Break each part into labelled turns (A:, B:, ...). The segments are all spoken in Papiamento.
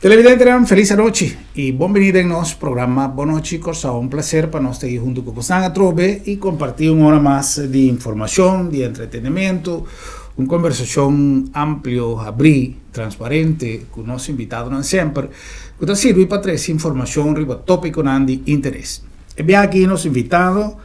A: Televidentenan, felis anochi i bon bini den nos programa Bon Nochi Kòrsou. Un plaser pa nos ta aki huntu ku bosan atrobe i kompartí un ora mas di informashon, di entretenementu, un kombersashon amplio, habrí, transparente ku nos invitadonan semper ku ta sirbi pa trese informashon riba tópikonan di interes. E biaha aki nos invitado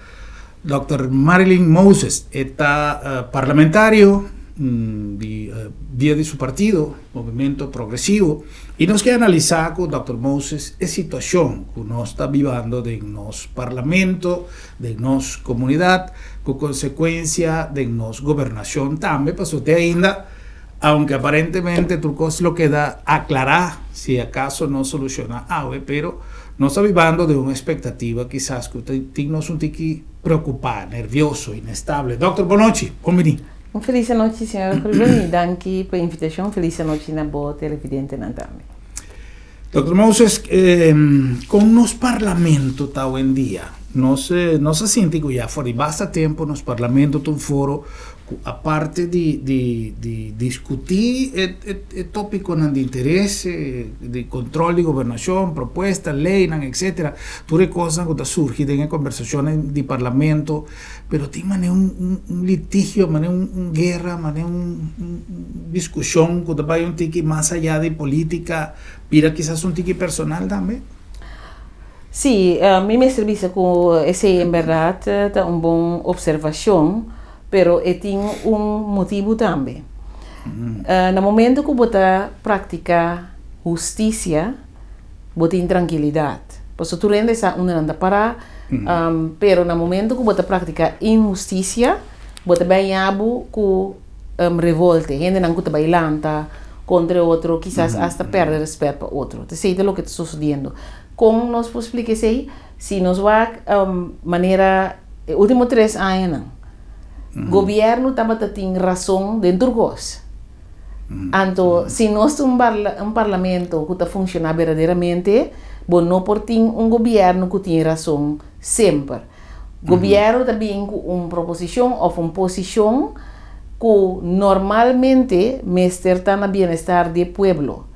A: Dòkter Marilyn Moses, e ta parlamentario di via di su partido, Movimento Progresivo, i nos ke analisá ku Dòkter Moses e situashon ku nos ta bibando den nos parlamento, den nos komunidat, ku konsekuensia den nos gobernashon tambe, pasobra te ainda, aunke aparentemente tur kos lo keda aklará si akaso no solushoná awe, pero nos ta bibando den un espektativa kisas ku ta tin nos un tiki preokupá, nervioso, inestable. Dòkter, bon nochi, bon bini.
B: Un felis anochi, señor Ruben, i danki pa e invitashon. Felis anochi na bo televidentenan tambe.
A: Dòkter Moses, kon nos parlamento ta awendia? Nos nos a sinti ku ya for di basta tempu nos parlamento ta un foro ku aparte di di di diskutí e e tópikonan di interes, di kontrol di gobernashon, propuesta, leinan, etsetera, tur e kosnan ku ta surgi den e kombersashonnan di parlamento, pero tin manera un un un litigio, manera un un guera, manera un un diskushon ku ta bai un tiki mas ayá di polítika, bira kisas un tiki personal tambe.
B: Sí, mi mester bisa ku esei en bèrdat ta un bon opservashon, pero e tin un motibu tambe. Na momento ku bo ta praktiká hustisia, bo tin trankilidat. Pasobra tur hende sa unda nan ta pará, pero na momento ku bo ta praktiká inhustisia, bo ta baña bo ku revolte, hendenan ku ta bai lanta kontra e otro, kisas asta pèrdè rèspèt pa otro. Ta esei ta loke ta sosodiendo. Kon nos por splika esei? Si nos wak manera e último tres añanan, gobièrnu tabata tin rason den tur kos. Anto si nos tin un parlamento ku ta funshoná berdaderamente, bo no por tin un gobièrnu ku tin rason semper. Gobièrnu ta bin ku un proposishon òf un posishon ku normalmente mester ta na bienestar di e pueblo.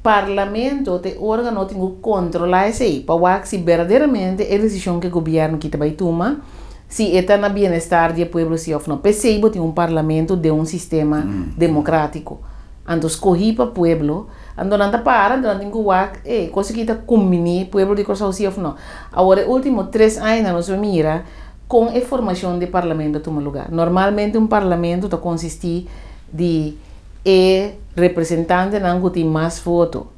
B: Parlamento ta e órgano tin ku kontrolá esei pa wak si berdaderamente e desishon ku e gobièrnu ki ta bai tuma, si e ta na bienestar di e pueblo si òf no. P'esei bo tin un parlamento den un sistema demokrátiko. Anto skohí pa pueblo, anto nan ta para, anto nan tin ku wak, e kos aki ta kumbiní pueblo di Kòrsou si òf no. Awor e último tres añanan nos a mira kon e formashon di parlamento a tuma lugá. Normalmente un parlamento ta konsistí di e representantenan ku tin mas voto.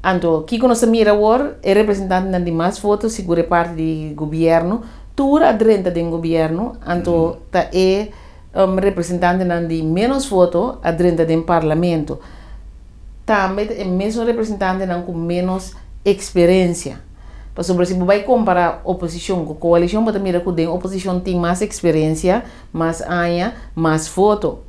B: Anto, kiko nos ta mira awor? E representantenan di mas voto, sigur e parti di gobièrnu, tur a drenta den gobièrnu, anto ta e representantenan di ménos voto a drenta den parlamento. Tambe ta e mesun representantenan ku ménos eksperensia. Pasobra si bo bai kompará oposishon ku koalishon, bo ta mira ku den oposishon tin mas eksperensia, mas aña, mas voto.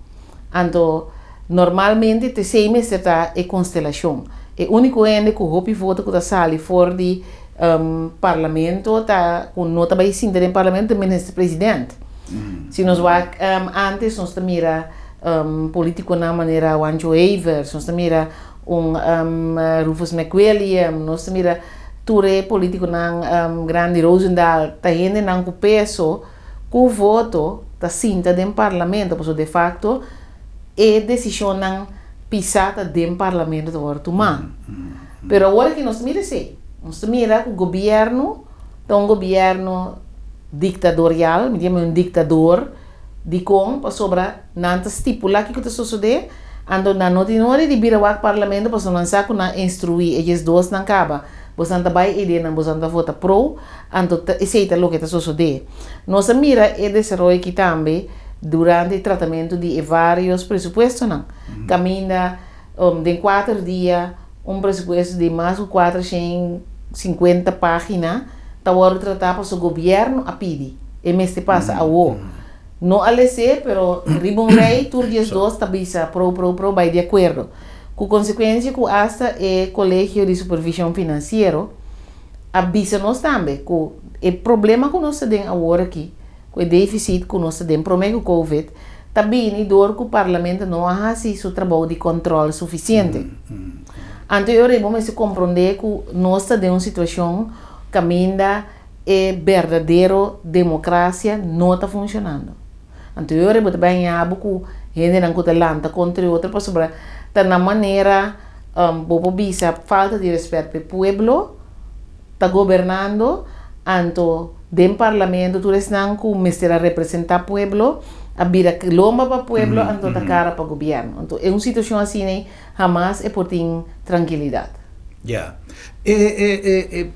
B: Anto, normalmente t'esei mester ta e konstelashon. E úniko hende ku hopi voto ku ta sali for di parlamento ta ku no ta bai sinta den parlamento ta minister president. Si nos wak ántes nos ta mira politikonan manera Juancho Evers, nos ta mira un Rufus McWilliam, nos ta mira tur e politikonan grandi Rozendal, ta hendenan ku peso. Ku voto ta sinta den parlamento pasobra de facto e decisionnan pisa ta den parlamento ta wòrdu tumá. Pero awor aki nos ta mira esei. Nos ta mira ku gobierno ta un gobierno dictadorial, mi diami un dictador, dikon? Pasobra nan ta stipula kiko ta sosode, anto nan no tin ora di bira wak parlamento pasobra nan sa ku nan instrui e diesdosnan kaba. Bosan ta bai eidenan, bosan ta vota pro, anto ta esei ta loke ta sosodé. Nos a mira e desaroyo aki tambe durante e tratamentu di e vários presupuestonan, kaminda den kuater dia un presupuesto di mas ku 450 página ta wòrdu tratá pasobra gobièrnu a pidi, e mester pasa awo. No a les'é, pero riba un rei tur 12 ta bisa pro, pro, pro, bai di akuerdo. Ku konsekuensia ku asta e Kolegio di Supervishon Finansiero a bisa nos tambe ku e problema ku nos ta den awor aki, ku e defisit ku nos ta den promé ku Covid, ta bini dor ku Parlamento no a hasi su trabou di kòntròl sufisiente. Anto e ora ei bo mester komprondé ku nos ta den un situashon kaminda e berdadero demokrasia no ta funshonando. Anto e ora ei bo ta bai haña bo ku hendenan ku ta lanta kontra e otro pasobra ta na manera bo por bisa falta di rèspèt pa e pueblo ta gobernando, anto den parlamento tur esnan ku mester a representá pueblo a bira lomba pa pueblo anto ta kara pa gobièrnu. Anto e un situashon asina ei hamas e por tin trankilidat.
A: Ya. E e e e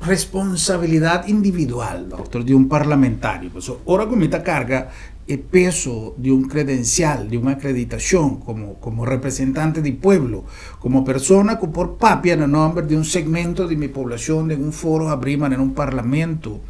A: responsabilidat individual, dòkter, di un parlamentario, pasobra ora ku mi ta karga e peso di un kredensial, di un akreditashon komo komo representante di pueblo, komo persona ku por papia na nòmber di un segmento di mi poblashon den un foro habrí manera un parlamento,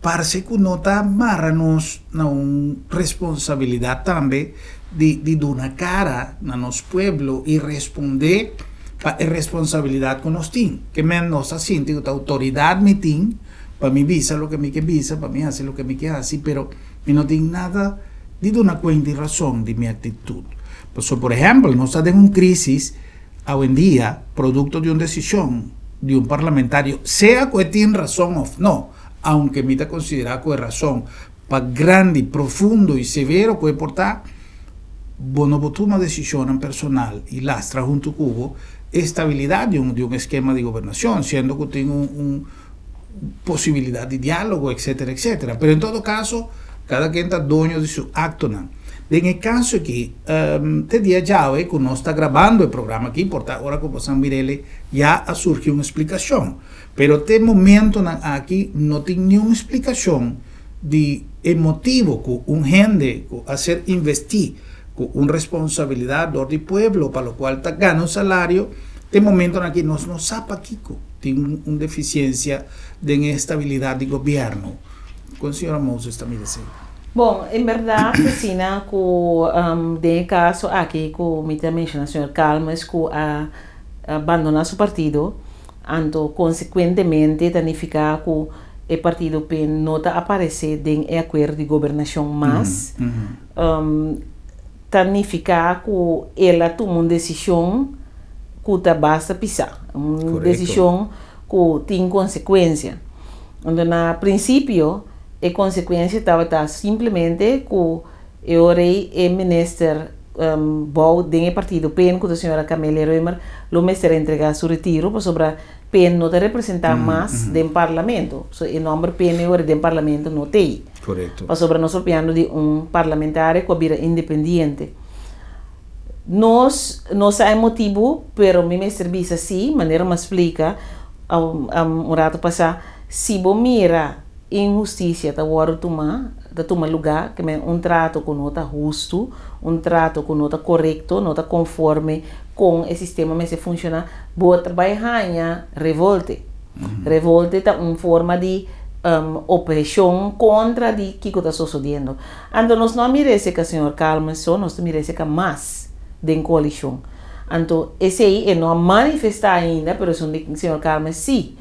A: parse ku no ta mara nos na un responsabilidat tambe di di duna kara na nos pueblo i respondé pa e responsabilidat ku nos tin. Ke men nos ta sinti ku ta outoridat mi tin pa mi bisa loke mi ke bisa, pa mi hasi loke mi ke hasi, pero mi no tin nada di duna kuenta i rason di mi aktitut. Pasobra, por ehèmpel, nos ta den un krísis awendia produkto di un desishon di un parlamentario, sea ku e tin rason òf no, aunke mi ta konsiderá ku e rason Pa grandi, profundo i severo ku e por ta, bo no por tuma desishonnan personal i lastra huntu ku bo e stabilidat di un di un eskema di gobernashon, siendo ku tin un un posibilidat di diálogo, etsetera, etsetera. Pero en todo kaso, kada ken ta doño di su aktonan. Den e kaso aki, te dia djawe ku nos ta grabando e programa aki, por ta ora ku bo san mir'el ya a surgi un splikashon. Pero te momentonan aki no tin niun splikashon di e motibo ku un hende ku a ser investí ku un responsabilidat dor di pueblo pa lokual ta gana un salario, te momentonan aki nos no sa pakiko tin un defisiensia den e estabilidat di gobièrnu. Kon señora Moses ta mira esei?
B: Bon, en bèrdat asina ku den e kaso aki ku mi ta menshoná señor Calmes ku a bandoná su partido, Anto konsekuentemente ta nifiká ku e partido pen no ta aparesé den e akuerdo di gobernashon mas. Ta nifiká ku el a tuma un desishon ku ta basta pisá, un desishon ku tin konsekuensia. Anto na prinsipio e konsekuensia tabata simplemente ku E ora ei e minister bou den e partido PN ku ta señora Camelia Römer lo mester entregá su retiro pasobra PN no ta representá mas den parlamento. So e nòmber PN e ora den parlamento no t'ei. Pasobra nos papiando di un parlamentario ku a bira independiente. Nos no sa e motibu pero mi mester bisa si, manera mi a splika un rato pasá, si bo mira Inhustisia ta wòrdu tumá, ta tuma lugá, ke men un trato ku no ta hustu, un trato ku no ta korekto, no ta konforme kon e sistema mester funshoná, bo ta bai haña revolte. Revolte ta un forma di opreshon kontra di kiko ta sosodiendo. Anto nos no a mira esei ka señor Calmes so, nos ta mira esei ka mas den koalishon. Anto esei e no a manifestá ainda, pero esun di señor Calmes sí.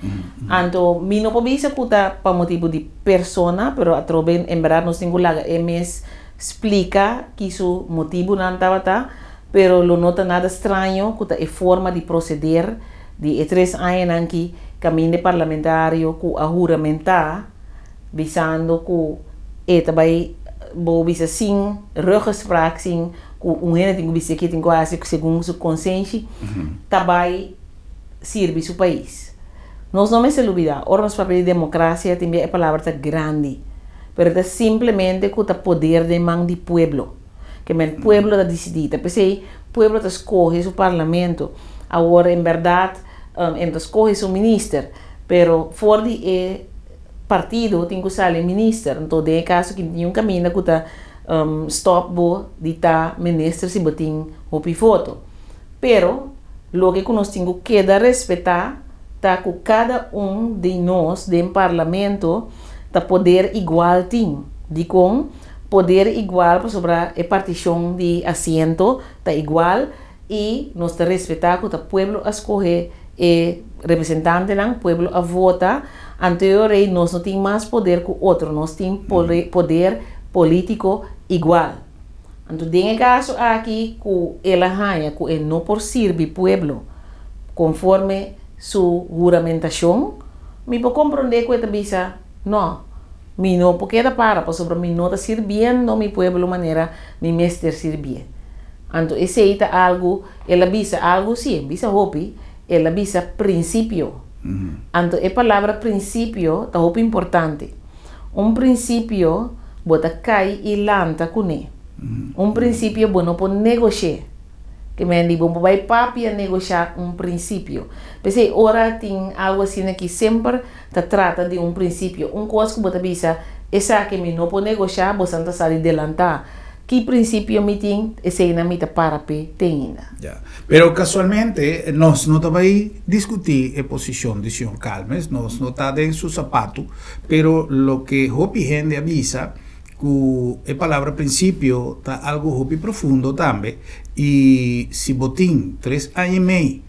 B: Anto mi no por bisa ku ta pa motibu di persona, pero atrobe en bèrdat nos tin ku laga e mes splika ki su motibunan tabata, pero lo no ta nada straño ku ta e forma di proseder di e tres añanan ki kaminda e parlamentario ku a huramentá bisando ku e ta bai bo bisa sin ruggespraak, sin ku un hende tin ku bisa ke tin ku hasi segun su konsenshi, ta bai sirbi su pais. Nos no mester lubida, ora nos papia di demokrasia tin bia e palabra ta grandi, pero e ta simplemente ku ta poder den man di pueblo. Ke men pueblo ta disidí. Ta p'esei pueblo ta skohe su parlamento. Awor en bèrdat e no ta skohe su minister, pero for di e partido tin ku sali e minister. Anto den e kaso aki no tin niun kaminda ku ta stòp bo di ta minister si bo tin hopi voto. Pero, loke ku nos tin ku keda respetá ta ku kada un di nos den Parlamento ta poder igual tin. Dikon? Poder igual pasobra e partishon di asiento ta igual i nos ta respetá ku ta pueblo a skohe e representantenan, pueblo a vota, anto e ora ei nos no tin mas poder ku otro, nos tin poder polítiko igual. Anto den e kaso aki ku el a haña ku e no por sirbi pueblo Konforme su huramentashon, mi por komprondé ku e ta bisa, No, mi no por keda para pasobra mi no ta sirbiendo mi pueblo manera mi mester sirbié. Anto esei ta algu, el a bisa algu, sí, e bisa hopi, el a bisa prinsipio. Anto e palabra prinsipio ta hopi importante. Un prinsipio bo ta kai i lanta kuné. Un prinsipio bo no por negosh'é. Ke men di bo por bai papia negoshá un prinsipio. P'esei ora tin algu asina ki semper ta trata di un prinsipio. Un kos ku bo ta bisa, Esaki mi no por negoshá, bosan ta sa di delantá. Ki prinsipio mi tin, eseinan mi ta para p'e te ainda.
A: Ya. Pero kasualmente nos no ta bai diskutí e posishon di señor Calmes, nos no ta den su sapatu, pero loke hopi hende a bisa, Ku e palabra prinsipio ta algu hopi profundo tambe i si bo tin tres aña i mei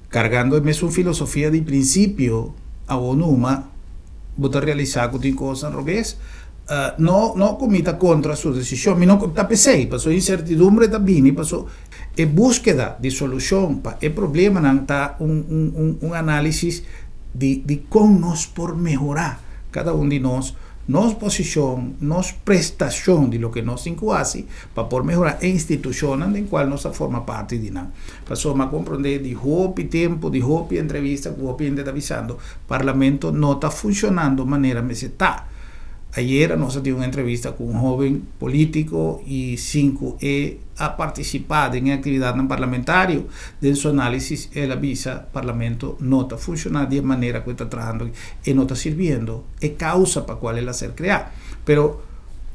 A: kargando e mesun filosofia di prinsipio awo numa bo ta realisá ku tin kosnan robes. No no ku mi ta kontra su desishon, mi no ta p'esei pasobra insertidumbre ta bini pasobra e búskeda di solushon pa e problemanan ta un un un análisis di di kon nos por mehorá kada un di nos. Nos posishon, nos prestashon di loke nos tin ku hasi pa por mehorá e institushonnan den kual nos ta forma parti di nan. Pasobra mi a komprondé di hopi tempu, di hopi entrevista ku hopi hende ta bisando, Parlamento no ta funshonando manera mester ta. Ayera nos a tin un entrevista ku un hóben polítiko i sin ku e a partisipá den e aktividatnan parlamentario, den su análisis el a bisa Parlamento no ta funshoná di e manera ku e ta trahando aki. E no ta sirbiendo e causa pa cual el a ser crea. Pero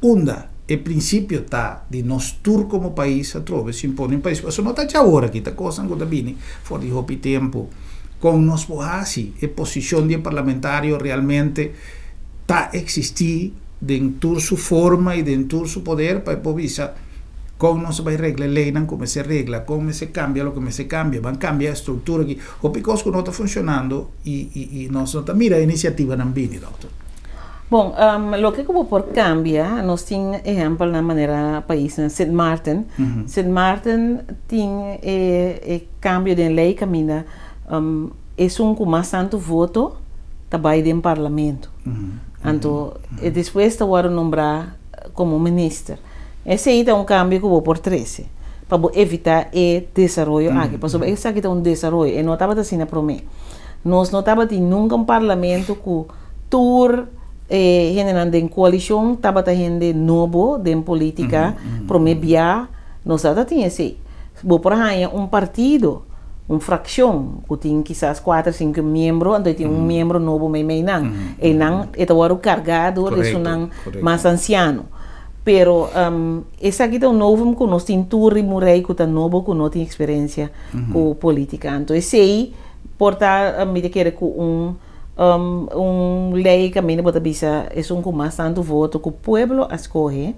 A: unda e principio ta di nos tur como pais atrobe sin pone un pais, pasobra no ta djaora aki, ta cosnan cu ta bini for di hopi tempo. Con nos por haci e posicion di e parlamentario realmente ta existi den tur su forma y den tur su poder pa e por bisa con nos a bay regla e leynan cu mester regla, con mester cambia loke mester cambia, ban cambia e structura aki. Hopi cos cu no ta funcionando y y nos no ta mira e iniciativanan bini, dokter.
B: Bon, loke ku bo por kambia, nos tin ehèmpelnan manera paisnan Sint Maarten. Sint Maarten tin e e kambio den lei kaminda esun ku mas tantu voto ta bai den parlamento. Anto e despues ta wòrdu nombrá komo minister. Esei ta un kambio ku bo por trese pa bo evitá e desaroyo aki, pasobra esaki ta un desaroyo, e no tabata asina promé. Nos no tabatin nunka un parlamento ku tur e hendenan den koalishon tabata hende nobo den polítika, promé bia nos tabata tin esei. Bo por haña un partido, un frakshon ku tin kisas kuater, sinku miembro, anto e tin un miembro nobo meimei nan. Einan e ta wòrdu kargá dor di esunnan mas ansiano. Pero esaki ta un novum ku nos tin tur riba un rei ku ta nobo ku no tin eksperensia ku politika. Anto esei por ta mi ta kere ku un un lei kaminda bo ta bisa esun ku mas tantu voto ku pueblo a skohe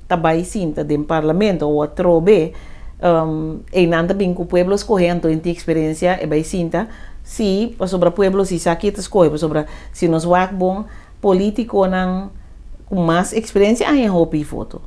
B: ta bai sinta den parlamento o atrobe einan ta bin ku pueblo skohe anto e tin eksperensia e bai sinta si pasobra pueblo si sa ke ta skohe pasobra si nos wak bon Politiconan cu mas experiencia a haña hopi voto.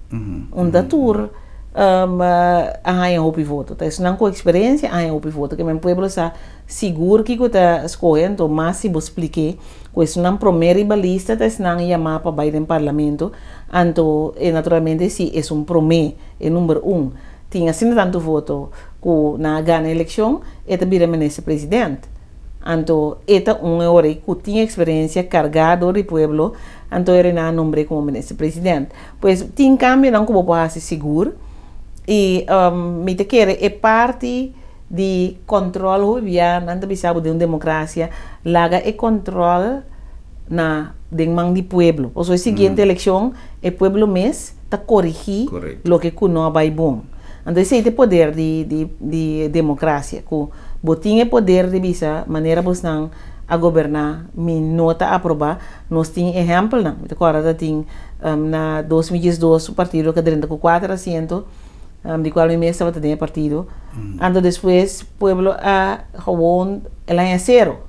B: Unda tur a haña hopi voto. Ta esnan cu experiencia a haña hopi voto. Ke men pueblo sa sigur kico ta scoge, anto mas si bo spliké cu esnan prome riba lista ta esnan yamá pa bai den parlamento, anto e naturalmente si esun prome, e number un, tin asina tanto voto cu nan a gana eleccion, e ta bira minister president. Anto e ta un e ora ku tin eksperensia kargá dor di pueblo, anto e Renan a nombr'é komo minister president. Pues tin kambionan ku bo por hasi sigur i mi ta kere e parti di kòntròl hopi bia nan ta bisa bo den un demokrasia laga e kòntròl na den man di pueblo. Pasobra e siguiente elekshon e pueblo mes ta korigí loke ku no a bai bon. Anto esei ta e poder di di demokrasia ku Bo tin e poder di bisa manera bosnan a goberná, mi no ta aprobá. Nos tin ehèmpelnan. Mi ta kòrda ta tin na 2012 un partido ku a drenta ku kuater asiento, di kual mi mes tabata den e partido. Anto despues pueblo a gewoon el haña sero.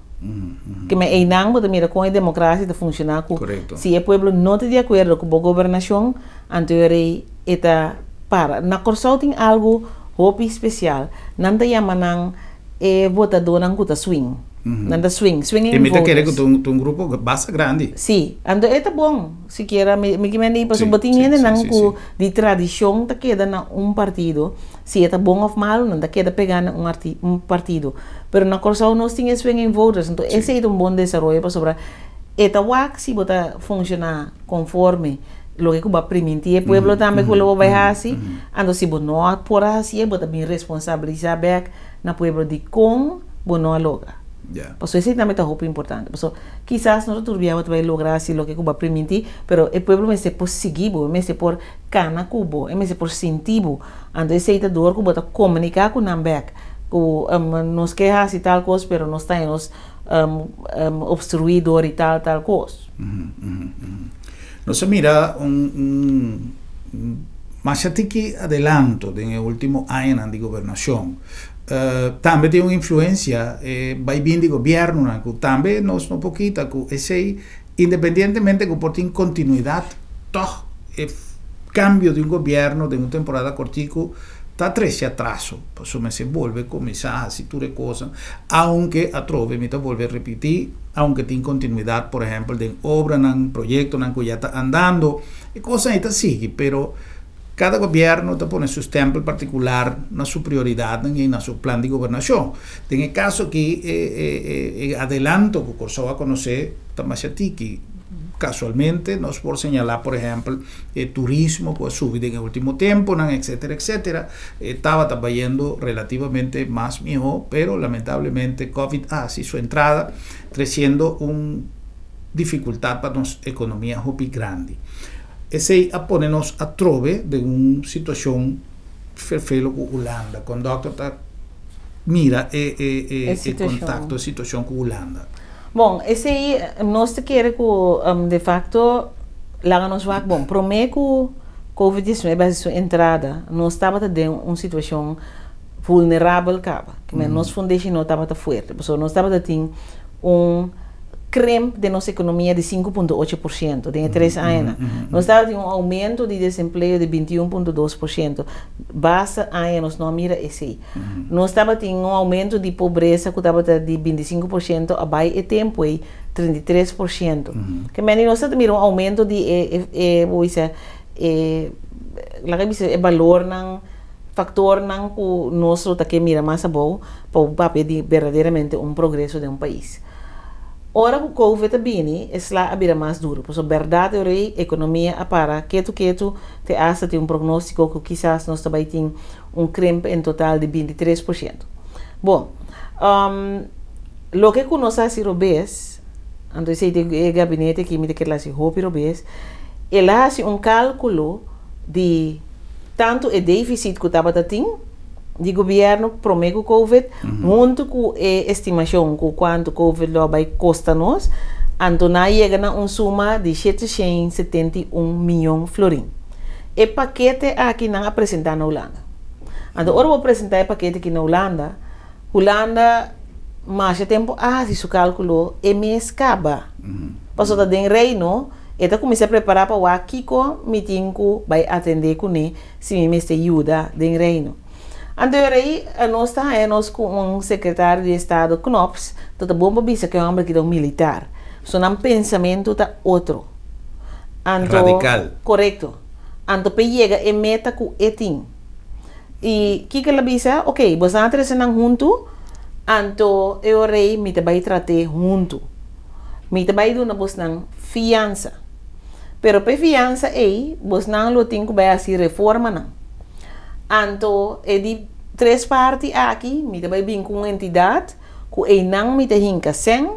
B: Ke men einan bo ta mira kon e demokrasia ta funshoná ku si e pueblo no ta di akuerdo ku bo gobernashon, anto e rei e ta para. Na Kòrsou tin algu hopi spesial. Nan ta yama nan E votadónan ku ta swing. Nan ta swing, swinging
A: E mi ta kere ku
B: voters.
A: ta un ta un grupo basta grandi.
B: Sí, anto e ta bon, sikiera mi mi ke mende pasobra bo tin hendenan ku di tradishon ta keda na un partido, si e ta bon òf malu nan ta keda pegá na un arti un partido. Pero na Kòrsou nos tin e swinging voters, anto esei ta un bon desaroyo pasobra e ta wak si bo ta funshoná konforme loke ku bo a primintí e pueblo tambe ku lo bo bai hasi, anto si bo no a por a hasié bo ta bin responsabilisá bèk na pueblo dikon bo no a logra. Pasobra esei tambe ta hopi importante. Pasobra kisas no ta tur bia bo ta bai logra hasi loke ku bo a primintí, pero e pueblo mester por sigui bo, e mester por kana ku bo, e mester por sinti bo. Anto esei ta dor ku bo ta komuniká ku nan bèk, ku nos ke hasi tal kos pero nos ta haña nos obstruí dor di tal tal kos.
A: Nos a mira un masha tiki adelanto den e ultimo añanan di gobernashon. Tambe tin un influensia e bai bin di gobiernonan ku tambe nos no por kita ku esei independientemente ku por tin kontinuidat tòg e kambio di un gobierno den un temporada kortiku ta trese atraso pasobra mester bolbe kuminsá hasi tur e kosnan aunke atrobe mi ta bolbe ripití aunke tin kontinuidat por ehèmpel den obranan proyektonan ku ya ta andando e kosnan ei ta sigui pero kada gobièrnu ta pone su stèmpel partikular na su prioridatnan i na su plan di gobernashon den e kaso aki e e adelanto ku Kòrsou a konosé ta masha tiki kasualmente nos por señalá por ehèmpel e turismo ku a subi den e ultimo temponan, etcetera, etcetera, e tabata bayendo relativamente mas mihó, pero lamentablemente Covid a hasi su entrada, treciendo un dificultad pa nos economia hopi grandi. Esei a pone nos atrobe den un situacion ferfelo ku Hulanda. Kon dòkter ta mira e e e
B: E situacion.
A: contacto, e situacion ku Hulanda?
B: Bon, esei nos ta kere ku de facto laga nos wak bon. Promé ku Covid 19 hasi su entrada, nos tabata den un situashon vulnerabel kaba. Ke men nos fundeshi no tabata fuerte, pasobra nos tabata tin un krimp den nos ekonomia di 5.8% den e tres añanan. Nos tabatin un oumento di desempleo di 21.2%. Basta aña nos no a mira esei. Nos tabatin un oumento di pobresa ku tabata di 25% a bai e tempu ei 33%. Ke mende nos ta mira un oumento di e e bo bisa e laga bisa e balornan, faktornan ku nos lo ta ke mira mas abou pa bo papia di berdaderamente un progreso den un pais. Ora ku Covid a bini e sla a bira mas duru pasobra bèrdat e ora ei ekonomia a para ketu ketu te asta tin un prognóstiko ku kisas nos ta bai tin un krimp en total di 23%. Bon, loke ku nos a hasi robes, anto esei ta e gabinete aki mi ta kere hasi hopi robes, el a hasi un kálkulo di tantu e défisit ku tabata tin di gobièrnu promé ku Covid, huntu ku e estimashon ku kuantu Covid lo a bai kosta nos, anto nan a yega na un suma di 771 mion florin. E pakete aki nan a presentá na Hulanda. Anto ora bo presentá e pakete aki na Hulanda, Hulanda masha tempu a hasi su kálkulo e mes kaba. Pasobra ta den Reino e ta kuminsá prepará pa wak kiko mi tin ku bai atendé kuné si mi mester yuda den Reino. Anto e rei nos ta haña nos ku un sekretario di estado Knops, ta ta bon pa bisa ku e hòmber aki ta un militar. So nan pensamentu ta otro. Anto,
A: Radical.
B: Korekto. Anto p'e yega e meta ku e tin. I kiko el a bisa? Oke, bosnan a trese nan huntu, anto e ora ei mi ta bai trat'é huntu. Mi ta bai duna bosnan fiansa. Pero p'e fiansa ei, bosnan lo tin ku bai hasi reformanan. Anto e di tres parti aki, mi ta bai bin ku un entidat ku einan mi ta hinka sèn,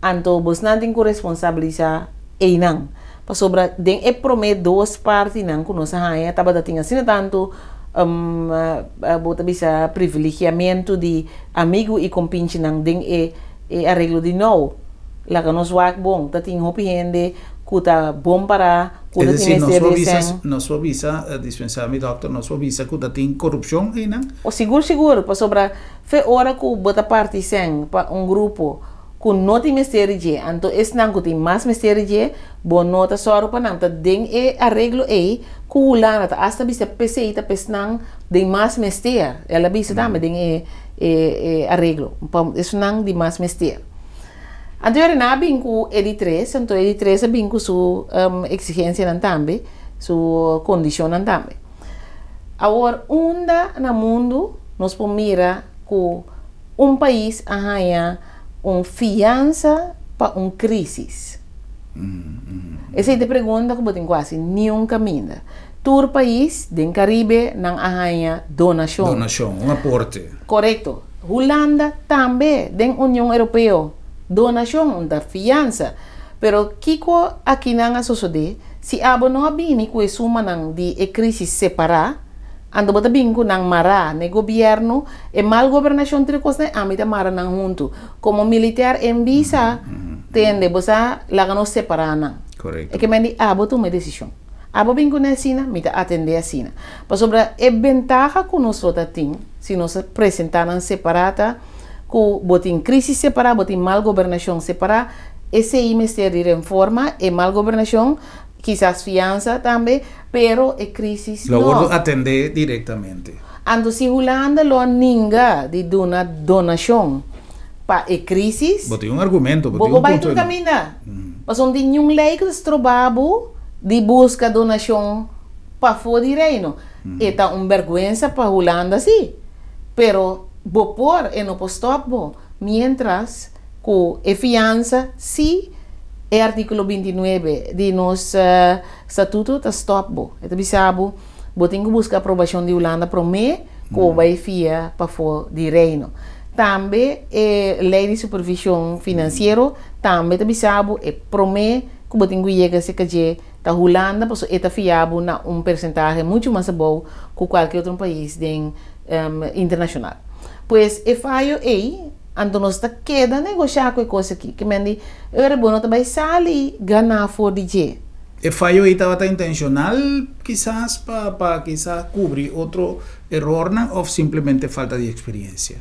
B: anto bosnan tin ku responsabilisá einan. Pasobra den e promé dos partinan ku nos a haña tabata tin asina tantu bo ta bisa privilegiamentu di amigu i kompinchinan den e e areglo di nou. Laga nos wak bon, ta tin hopi hende ku ta bon pará, ku
A: Es
B: ta tin
A: decir, nos
B: mester
A: por
B: di
A: bisa,
B: sèn.
A: nos por bisa, dispensá mi dòkter, nos por bisa ku ta tin korupshon einan?
B: O sigur sigur, pasobra fe ora ku bo ta parti sèn pa un grupo ku no tin mester di dje, anto esnan ku tin mas mester di dje, bo no ta sòru pa nan. Ta den e areglo ei ku Hulanda ta asta bisa p'esei ta p'esnan den mas mester. El a bisa tambe den e. E areglo pa esunnan di mas mester. Anto e nan a bin ku e di tres, anto e di tres a bin ku su eksigensianan tambe, su kondishonnan tambe. Awor unda na mundu nos por mira ku un pais a haña un fiansa pa un krísis? Esei ta e pregunta ku bo tin ku hasi, niun kaminda. Tur pais den Caribe nan a haña donashon.
A: Donashon, un aporte.
B: Korekto. Hulanda tambe den Union Europeo, donashon, un ta fiansa. Pero kiko akinan a sosodé? Si abo no a bini ku e sumanan di e krísis separá, anto bo ta bin ku nan mará n'e gobièrnu, e mal gobernashon tur e kosnan ami ta mara nan huntu. Komo militèr en bisa, tende, bo sa laga nos separá nan.
A: Korekto.
B: E ke men di abo tuma e desishon. Abo bin kuné asina, mi ta atendé asina. Pasobra e bentaha ku nos lo ta tin si nos a presentá nan separá ta ku bo tin krísis separá, bo tin mal gobernashon separá, esei mester di renforma, e mal gobernashon, kisas fiansa tambe, pero e krísis
A: Lo
B: no.
A: wòrdu atendé direktamente.
B: Anto si Hulanda lo a ninga di duna donashon pa e krísis,
A: Bo tin un argumento, bo
B: bo
A: tin
B: por
A: un
B: bai
A: punto
B: tur
A: di.
B: kaminda. Pasobra no tin niun lei ku ta stroba bo di buska donashon pafó di Reino. E ta un bèrgwensa pa Hulanda sí, pero bo por, e no por stòp bo, miéntras ku e fiansa sí e artíkulo 29 di nos statuto ta stòp bo. E ta bisa bo, bo tin ku buska aprobashon di Hulanda promé ku bo bai fia pafó di Reino. Tambe e lei di supervishon finansiero tambe ta bisa bo e promé ku bo tin ku yega serka dje ta Hulanda pasobra e ta fia bo na un persentahe muchu mas abou ku kualke otro pais den internashonal. Pues e fayo ei anto nos ta keda negoshá ku e kos aki. Ke men di e ora bo no ta bai sali ganá for di dje.
A: E fayo ei tabata intenshonal kisas pa kisas kubri otro erornan òf simplemente falta di eksperensia?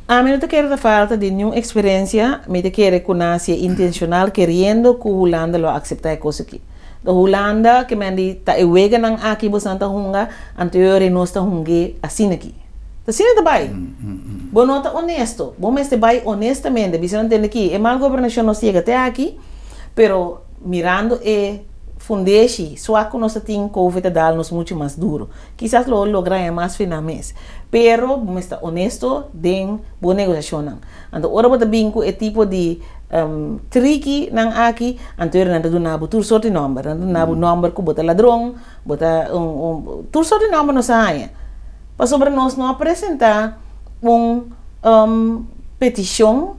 B: Ami no ta kere ta falta di niun eksperensia, mi ta kere ku nan hasié intenshonal keriendo ku Hulanda lo akseptá e kos aki. Ta Hulanda ke men di ta e weganan aki bosan ta hunga, anto e ora nos ta hung'é asina aki. Ta asina ta bai. Bo no ta onesto, bo mester bai onestamente, bisa nan tende ki e mal gobernashon nos yega te aki, pero mirando e fundeshi swak ku nos ta tin, covid ta dal nos muchu mas duru. Kisas lo logra haña mas fe nan mes. Pero bo mester ta honesto den bo negosiashonnan. Anto ora bo ta bin ku e tipo di triki nan aki, anto nan ta duna bo tur sort di nòmber. Nan ta duna bo nòmber ku bo ta ladron, bo ta un, tur sort di nòmber nos a haña. Pasobra nos no a presentá un petishon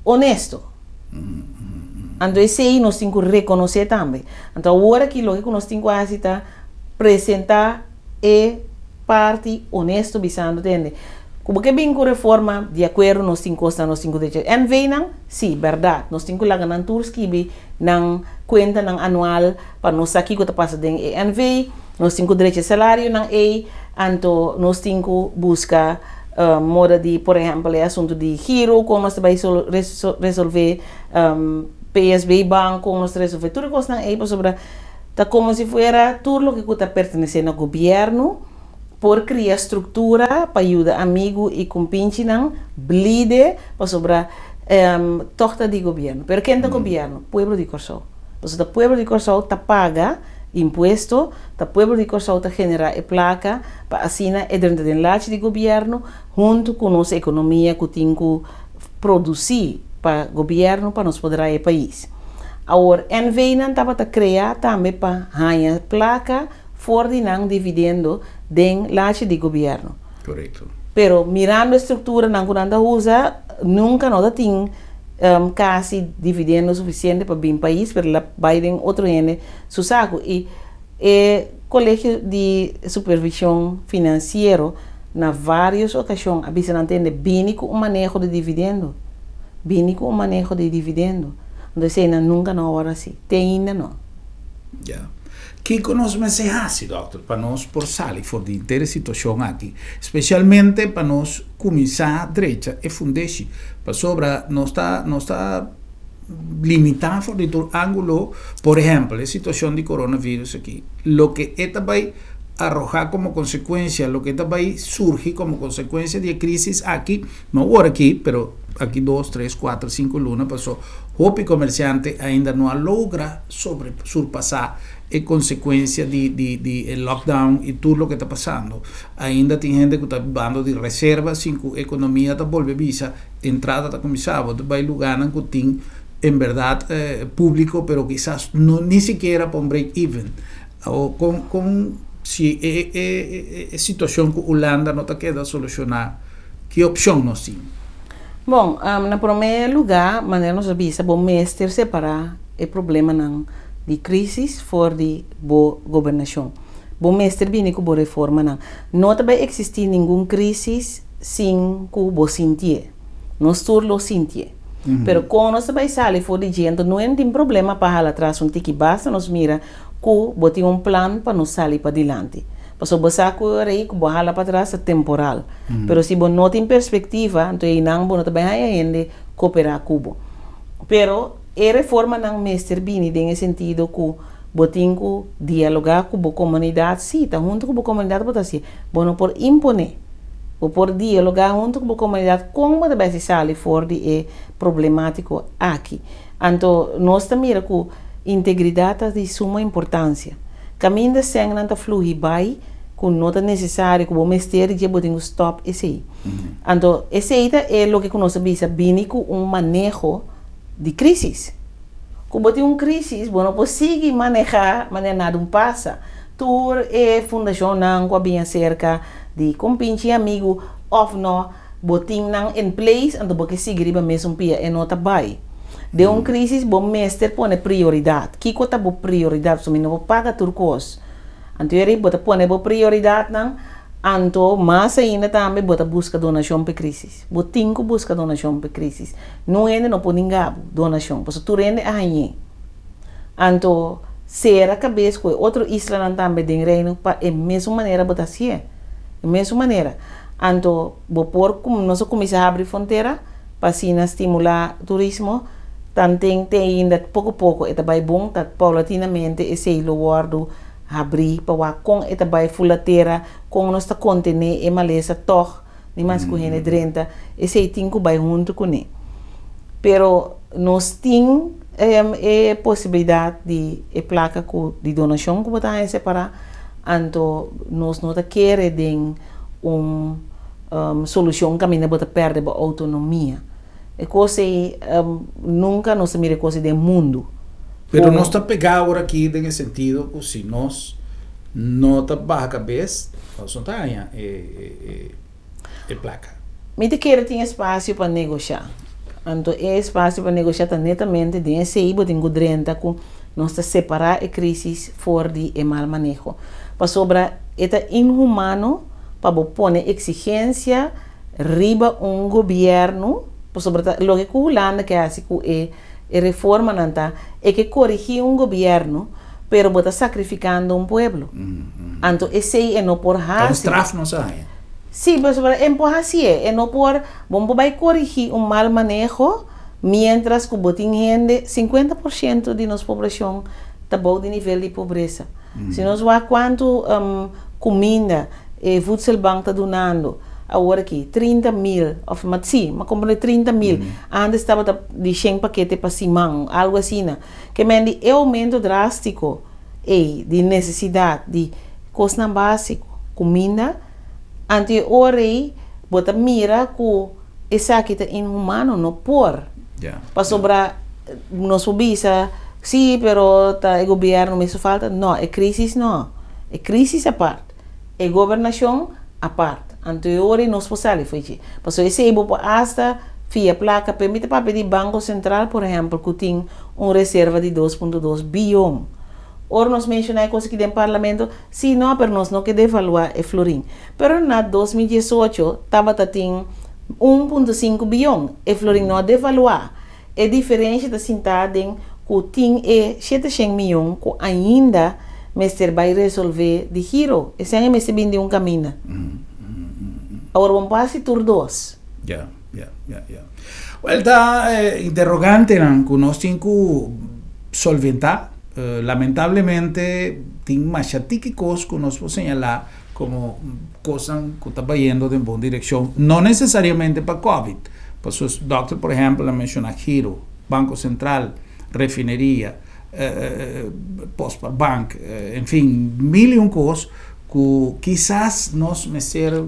B: honesto. Anto esei nos tin ku rekonosé tambe. Anto awor aki loke ku nos tin ku hasi ta presentá e parti honesto bisando tende ku bo ke bin ku reforma di akuerdo nos tin kosnan nos tin ku drecha. NV nan si bèrdat nos tin ku laga nan tur skibi nan kuentanan anual pa nos sa kiko ta pasa den e NV, nos tin ku drecha e salarionan ei, anto nos tin ku buska moda di por ehèmpel e asuntu di giro kon nos ta bai resolve PSB bank kon nos ta resolve tur e kosnan ei pasobra Ta komo si fuera tur loke ku ta pertenesé na gobièrnu por kria struktura pa yuda amigu i kumpinchinan blide pasobra tòg ta di gobièrnu. Pero ken ta gobièrnu? Pueblo di Kòrsou. Pasobra ta pueblo di Kòrsou ta paga impuesto, ta pueblo di Kòrsou ta generá e plaka pa asina e drenta den lachi di gobièrnu huntu ku nos ekonomia ku tin ku produsí pa gobièrnu pa nos por draai e pais. Awor, NV-nan tabata kreá tambe pa haña plaka for di nan dividendo den lachi di gobièrnu.
A: Korekto.
B: Pero mirando e strukturanan ku nan ta usa, nunka no ta tin kasi dividendo sufisiente pa bin pais, pero la bai den otro hende su saku. I e Kolegio di Supervishon Finansiero na vários okashon a bisa nan tende bini ku un maneho di dividendo. Bini ku un maneho di dividendo. Anto eseinan nunka no a wòrdu hasi. Te ainda no.
A: Ya. Kiko nos mester hasi, dòkter, pa nos por sali for di henter e situashon aki? Spesialmente pa nos kuminsá drecha e fundeshi. Pasobra nos ta nos ta limitá for di tur ángulo. Por ehèmpel, e situashon di coronavirus aki, loke e ta bai. arroha komo konsekuensia, loke ta bai surgi komo konsekuensia di e krísis aki, no awor aki, pero aki dos, tres, kuater, sinku luna, paso hopi komersiante ainda no a logra sobre surpasá e konsekuensia di di di e lockdown i tur loke ta pasando. Ainda tin hende ku ta bibando di reserva sin ku ekonomia ta bolbe bisa, entrada ta kuminsá. Bo ta bai lugánan ku tin en bèrdat públiko pero kisas no ni sikiera pa un break even. Awor kon kon si e e e situashon ku Hulanda no ta keda solushoná, ki opshon nos tin?
B: Bon, na promé lugá, manera nos a bisa, bo mester separá e problemanan di krísis for di bo gobernashon. Bo mester bini ku bo reformanan. No ta bai eksistí ningun krísis sin ku bo sintié. Nos tur lo sintié. Pero kon nos ta bai sali for di dje, anto no e tin problema pa hala atras un tiki, basta nos mira ku bo tin un plan pa nos sali padilanti. Pasobra bo sa ku e ora ei ku bo hala patras ta temporal. Pero si bo no tin perspektiva, anto einan bo no ta bai haña hende koperá ku bo. Pero e reformanan mester bini den e sentido ku bo tin ku dialogá ku bo komunidat, sí, ta huntu ku bo komunidat bo ta hasié. Bo no por imponé. Bo por dialogá huntu ku bo komunidat kon bo ta bai hasi sali for di e problemátiko aki. Anto nos ta mira ku integridat ta di suma importansia. Kaminda sènnan ta fluhi bai ku no ta nesesario, ku bo mester di dje, bo tin ku stòp esei. Anto esei ta e loke ku nos a bisa bini ku un maneho di krísis. Ku bo tin un krísis bo no por sigui manehá manera nada un pasa. Tur e fundashonnan ku a bini aserka di kompinchi amigu òf no, bo tin nan in place anto bo ke sigui riba mesun pia, e no ta bai. Den un krísis bo mester pone prioridat. Kiko ta bo prioridat? Pasobra mi no por paga tur kos. Anto e bo ta pone bo prioridatnan, anto mas ainda tambe bo ta buska donashon pa e krísis. Bo tin ku buska donashon pa e krísis. Nun hende no por ninga bo donashon, pasobra tur hende a hañ'é. Anto sera kabes ku e otro islanan tambe den Reino pa e mesun manera bo ta hasié. E mesun manera. Anto bo por nos a kuminsá habri frontera pa asina stimulá turismo, tanten te ainda poko poko e ta bai bon, ta paulatinamente esei lo wòrdu habrí pa wak kon e ta bai fula tera, kon nos ta kontené e malesa tòg, ni mas ku hende drenta, esei tin ku bai huntu kuné. Pero nos tin e posibilidat di e plaka ku di donashon ku bo ta haña separá, anto nos no ta kere den un solushon kaminda bo ta pèrdè bo outonomia. E kos ei nunka nos ta mira e kos ei den mundu.
A: Pero nos ta pegá awor aki den e sentido ku si nos no ta baha kabes, nos no ta haña e plaka.
B: Mi ta kere tin espasio pa negoshá. Anto e espasio pa negoshá ta netamente den esei bo tin ku drenta ku nos ta separá e krísis for di e mal maneho. Pasobra e ta inhumano pa bo pone eksigensia riba un gobièrnu, pasobra ta loke ku Hulanda ke hasi ku e e reformanan ta e ke korigí un gobièrnu, pero bo ta sakrifikando un pueblo. Anto esei e no por
A: Ta un
B: hasi.
A: straf nos a haña.
B: Sí, pasobra e por hasié, e no por, bo no por bai korigí un mal maneho miéntras ku bo tin hende, 50% di nos poblashon ta bou di nivel di pobresa. Si nos wak kuantu kuminda e voedselbank ta dunando awor aki, 30 mil, òf ma sí, m'a komprende 30 mil, ántes tabata di shen pakete pa siman, algu asina. Ke men di e oumento drástiko ei di nesesidat di kosnan básiko, kuminda, anto e ora ei bo ta mira ku esaki ta inhumano, no por. Pasobra nos por bisa, sí, pero ta e gobierno mes falta. No, e crisis no. E crisis apart, e gobernacion apart. Anto e ora nos por sali for dje. Pasobra esei bo por hasta fia placa. Pero mi ta papia di Banco Central, por ehempel, cu tin un reserva di 2.2 biyon. Ora nos menciona e cos aki den Parlamento, sí, no, pero nos no ke devalua e florin. Pero na 2018 tabata tin 1.5 biyon. E florin no a devaluá. E diferensha ta sintá den ku tin e 700 miyon ku ainda mester bai resolvé di giro. Esei e mester bin di un kaminda. Awor bo no por hasi tur dos.
A: Ya, ya, ya, ya. Wèl, ta interrogantenan ku nos tin ku solventá. Lamentablemente. Tin masha tiki kos ku nos por señalá komo kosnan ku ta bayendo den bon direkshon, no nesesariamente pa Covid. Pasobra dòkter por ehèmpel a menshoná Giro, Banko Sentral, refineria, Pospabank, en fin, mil i un kos ku kisas nos mester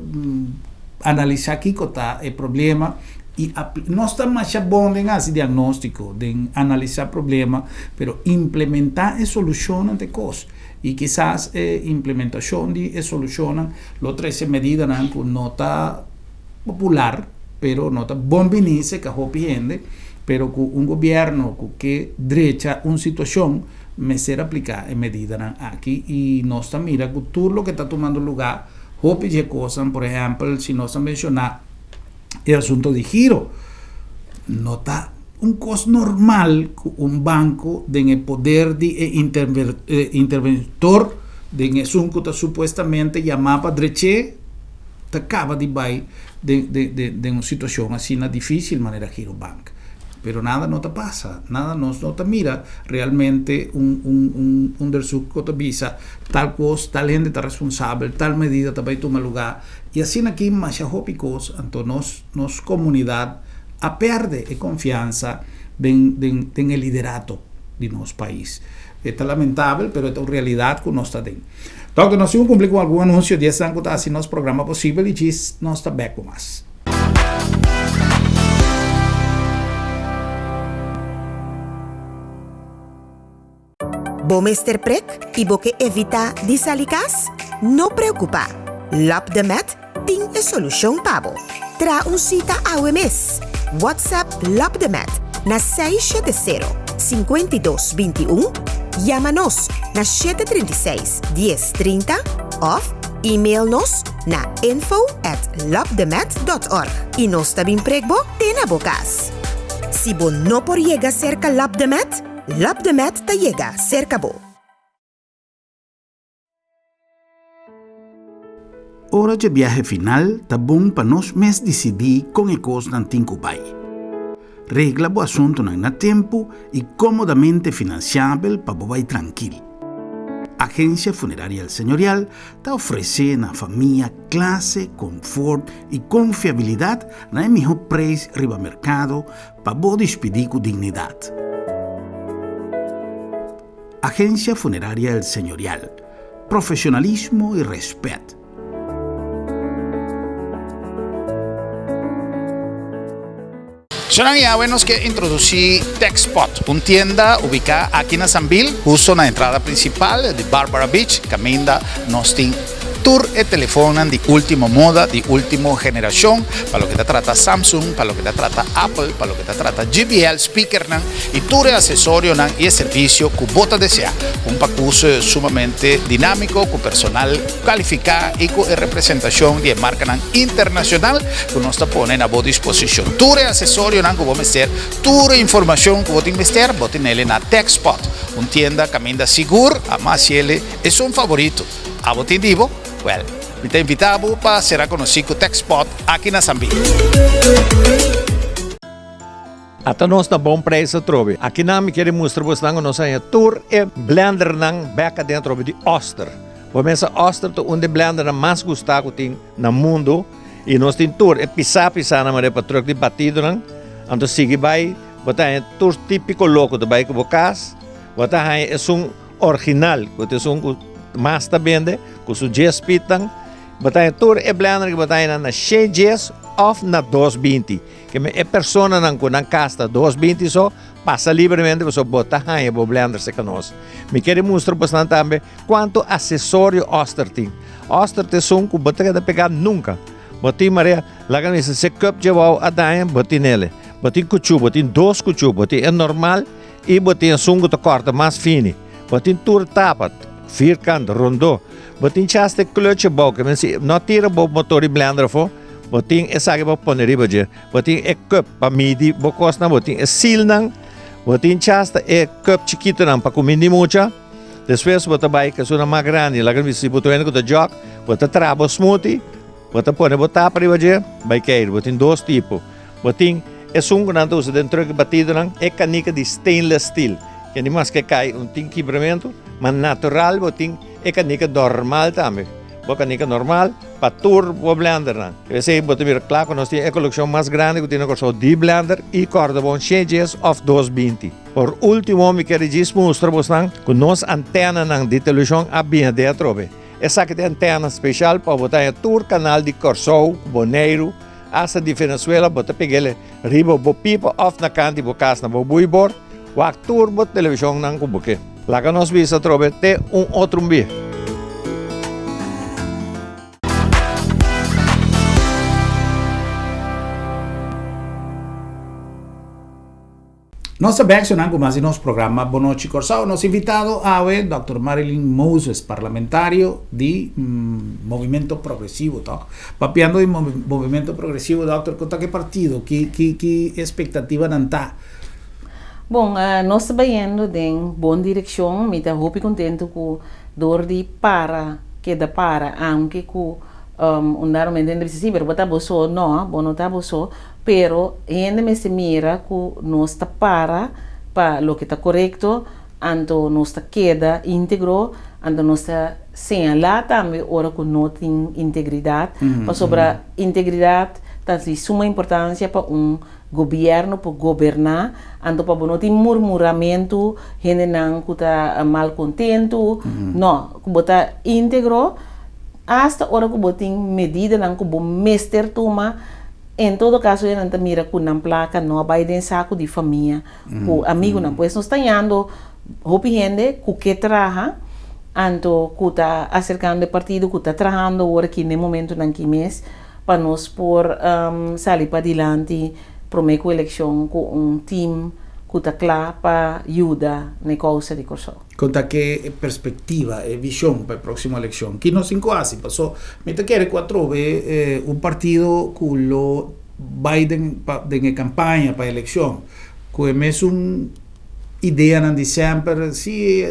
A: analisá kiko ta e problema i nos ta masha bon den hasi diagnóstiko, den analisá problema, pero implementá e solushonnan ta e kos. I kisas e implementashon di e solushonnan lo trese medidanan ku no ta popular, pero no ta bon bini serka hopi hende, pero ku un gobièrnu ku ke drecha un situashon mester apliká e medidanan aki i nos ta mira ku tur loke ta tumando lugá hopi dje kosnan, por ehèmpel si nos ta menshoná e asunto di giro, no ta un kos normal ku un banko den e poder di e interventor, den esun ku ta supuestamente yamá pa drech'é, ta kaba di bai den un situashon asina difísil manera Girobank. Pero nada no ta pasa, nada nos no ta mira realmente un un onderzoek ku ta bisa tal kos, tal hende ta responsabel, tal medida ta bai tuma lugá. I asina aki masha hopi kos, anto nos nos komunidat a pèrdè e konfiansa den den den e liderato di nos pais. E ta lamentabel pero e ta un realidat ku nos ta den. Dòkter, nos tin ku kumpli ku algun anunsio di esnan ku ta hasi nos programa posibel i djis nos ta bèk ku mas.
C: Bo mester prek i bo ke evitá di sali kas? No preokupá! Lap de Met tin e solushon pa bo. Traha un sita awe mes! WhatsApp Lap de Met na 670 52 21, yama nos na 736 10 30 òf email nos na info at lapdemet.org i nos ta bin prek bo te na bo kas. Si bo no por yega serka Lap de Met, Lap de Met ta yega serka bo.
A: Ora dje biahe final ta bon pa nos mes disidí kon e kosnan tin ku bai. Regla bo asuntunan na tempu i kómodamente finansiabel pa bo bai trankil. Agensia Funeraria El Señorial ta ofresé na famia klase, konfort i konfiabilidat na e mihó preis riba merkado pa bo dispidí ku dignidat. Agencia Funeraria El Señorial, profesionalismo y respet. Sonan y awe nos ke introduci Techspot, un tienda ubica aki na Sambil, husto na entrada principal di Barbara Beach, caminda nos tin Tur e telefonnan di ultimo moda, di ultimo generacion, pa loke ta trata Samsung, pa loke ta trata Apple, pa loke ta trata JBL speakernan y tur e asesorionan y e servicio cu bo ta desea. Un pacus sumamente dinamico cu personal califica y cu e representacion di e marcanan internacional cu nos ta pone na bo disposicion. Tur e asesorionan cu bo mester, tur e informacion cu bo tin mester, bo tinele na Techspot, un tienda caminda sigur, a mas yele esun favorito. Abo tin di bo? Wèl, mi ta invitá bo pa sera konosí ku TechSpot aki na San Bill.
D: Ata nos na bon prijs atrobe. Akinan mi kere mustra bosnan ku nos haña tur e blendernan bek aden atrobe di Oster. Bo mesa Oster ta un di e blendernan mas gustá ku tin na mundu i nos tin tur e pisá pisánan manera pa trùk di batidonan. Anto sigui bai bo ta haña tur típiko loko ta bai ku bo kas. Bo ta haña esun. Original, ku ta esun ku mas ta bende, ku su djes pitnan. Bo ta haña tur e blender ku bo ta haña na shen djes òf na 220. Ke men e personanan ku nan kas ta 220 so, pasa libremente pasobra bo ta haña bo blender serka nos. Mi kere mustra bosnan tambe kuantu asesorio Oster tin. Oster ta esun ku bo ta keda pegá nunka. Bo tin marea, laga mi bisa, se cup dje wou a daña, bo tin ele. Bo tin kuchú, bo tin dos kuchú, bo tin e normal. I bo tin esun ku ta kòrta mas fini. Bo tin tur tapa, vierkant, rondó. Bo tin chas te klutje bou, ke men si no tira bo motor di blender afó, bo tin esaki pa pone riba dje. Bo tin e cup pa midi bo kosnan, bo tin e silnan, bo tin chas ta e cup chikitonan pa kuminda di mucha. Despues bo ta bai ku esunnan mas grandi, laga mi si bo ta wende ku ta jòk, bo ta traha bo smoothie, bo ta pone bo tapa riba dje, bai keir. Bo tin dos tipo. Bo tin esun ku nan ta usa den truck batidonan, e kanika di stainless steel, ke ni maske kai un tin kibramentu, ma natural bo tin. e kanika normal tambe. Bo kanika normal pa tur bo blendernan. Esei bo ta mira kla ku nos tin e kolekshon mas grandi ku tin na Kòrsou di blender i kòrda bon 110 òf 220. Por último mi kere djis mustra bosnan ku nos antenanan di televishon a bini den atrobe. Esaki ta e antena speshal pa bo ta haña tur kanal di Kòrsou, Boneiru, asta di Venezuela bo ta peg'el riba bo pipa òf na kant di bo kas na bo buibor. Wak tur bo televishonnan ku bo ke. Laga nos bisa atrobe te un otro un bia.
A: Nos ta bek sonan ku mas di nos programa Bon Nochi Kòrsou. Nos invitado awe Dòkter Marilyn Moses, parlamentario di Movimento Progresivo, tòg? Papiando di Movimento Progresivo, Dòkter, ku ta ki partido? Ki ki ki espektativanan ta?
B: Bon, nos ta bayendo den bon direkshon. Mi ta hopi kontentu ku dor di para, keda para, aunke ku un dado momento hende bisa, si, pero bo ta bo so. No, bo no ta bo so, pero hende mester mira ku nos ta para pa loke ta korekto, anto nos ta keda íntegro, anto nos ta señalá tambe ora ku no tin integridat, pasobra integridat ta di suma importansia pa un Gobierno por goberná, anto pa bo no tin murmuramentu, hendenan ku ta malkontentu, no, ku bo ta íntegro, asta ora ku bo tin medidanan ku bo mester tuma, en todo kaso hendenan ta mira ku nan plaka no a bai den saku di famia ku amigunan. Pues nos ta yando hopi hende ku ke traha, anto ku ta aserkando e partido, ku ta trahando awor aki n'e momentunan aki mes, pa nos por sali padilanti promé ku elekshon ku un tim ku ta kla pa yuda n'e kousa di Kòrsou.
A: Kon ta ke perspektiva, e vishon pa e próksimo elekshon? Ki nos tin ku hasi? Paso mi ta kere ku atrobe un partido ku lo bai den den e kampaña pa elekshon ku e mesun ideanan di semper, si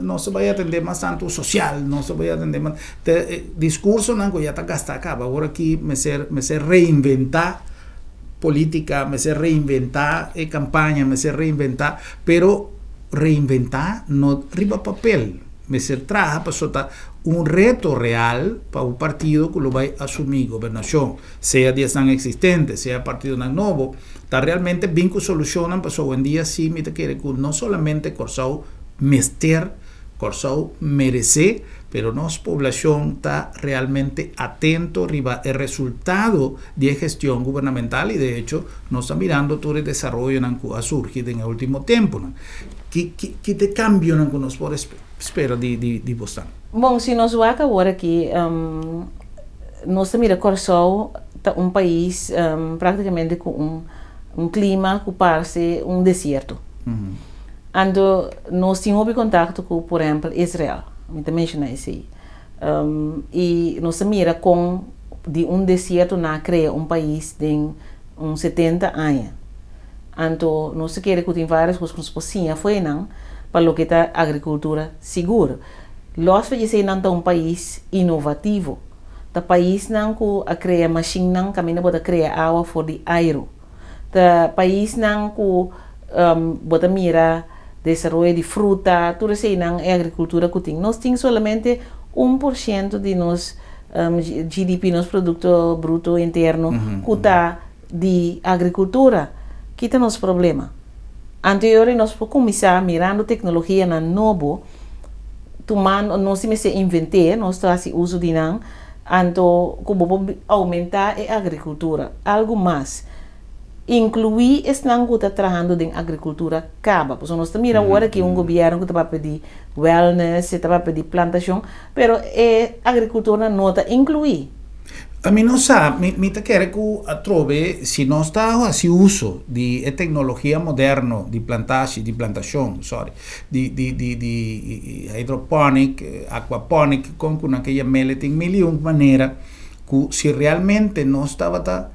A: nos ta bai atende mas tantu sosial, nos ta bai atende mas, te diskursonan ku ya ta gastá kaba, awor aki mester mester reinventá polítika, mester reinventá e kampaña, mester reinventá, pero reinventá no riba papel, mester traha pasobra ta un reto real pa un partido ku lo bai asumí gobernashon. sea di esnan existente, sea partidonan nobo, ta realmente bin cu solucionnan pasobra awendia si mi ta kere cu no solamente Corsou mester, Corsou merece, pero nos poblacion ta realmente atento riba e resultado di e gestion gubernamental y de hecho nos ta mirando tur e desaroyonan cu a surgi den e ultimo temponan. Ki ki ki ta e cambionan cu nos por spera di di di bosnan?
B: Bon, si nos wak awor aki, Nos ta mira Kòrsou ta un pais práktikamente ku un un klima ku parse un desierto. Anto nos tin hopi kontakto ku por ehèmpel Israel, mi ta menshoná esei. I nos ta mira kon di un desierto nan a krea un pais den un setenta aña. Anto nos ta kere ku tin vários kos ku nos por siña for einan pa loke ta agrikultura sigur. Los fallesé nan ta un pais inovativo. Ta paisnan ku a krea mashinnan kaminda bo ta krea awa for di airu. Ta paisnan ku bo ta mira desaroyo di fruta, tur eseinan e agrikultura ku tin. Nos tin solamente 1% di nos GDP, nos Produkto Bruto Interno, ku ta di agrikultura. Ki ta nos problema? Anterior nos por kuminsá mirando teknologianan nobo. Tumando, nos si mester invent'é, nos ta hasi uso di nan, anto ku bo por oumentá e agrikultura. Algu mas, inkluí esnan ku ta trahando den agrikultura kaba. Pasobra nos ta mira awor aki un gobièrnu ku ta papia di wellness, e ta papia di plantashon, pero e agrikultornan no ta inkluí.
A: Mi no sa, mi mi ta kere ku atrobe si nos ta hasi uso di e teknologia moderno di plantashi, di plantashon, sorry, di di di di hydroponic, aquaponic, kon ku nan ke yam'el, e tin mil i un manera ku si realmente nos tabata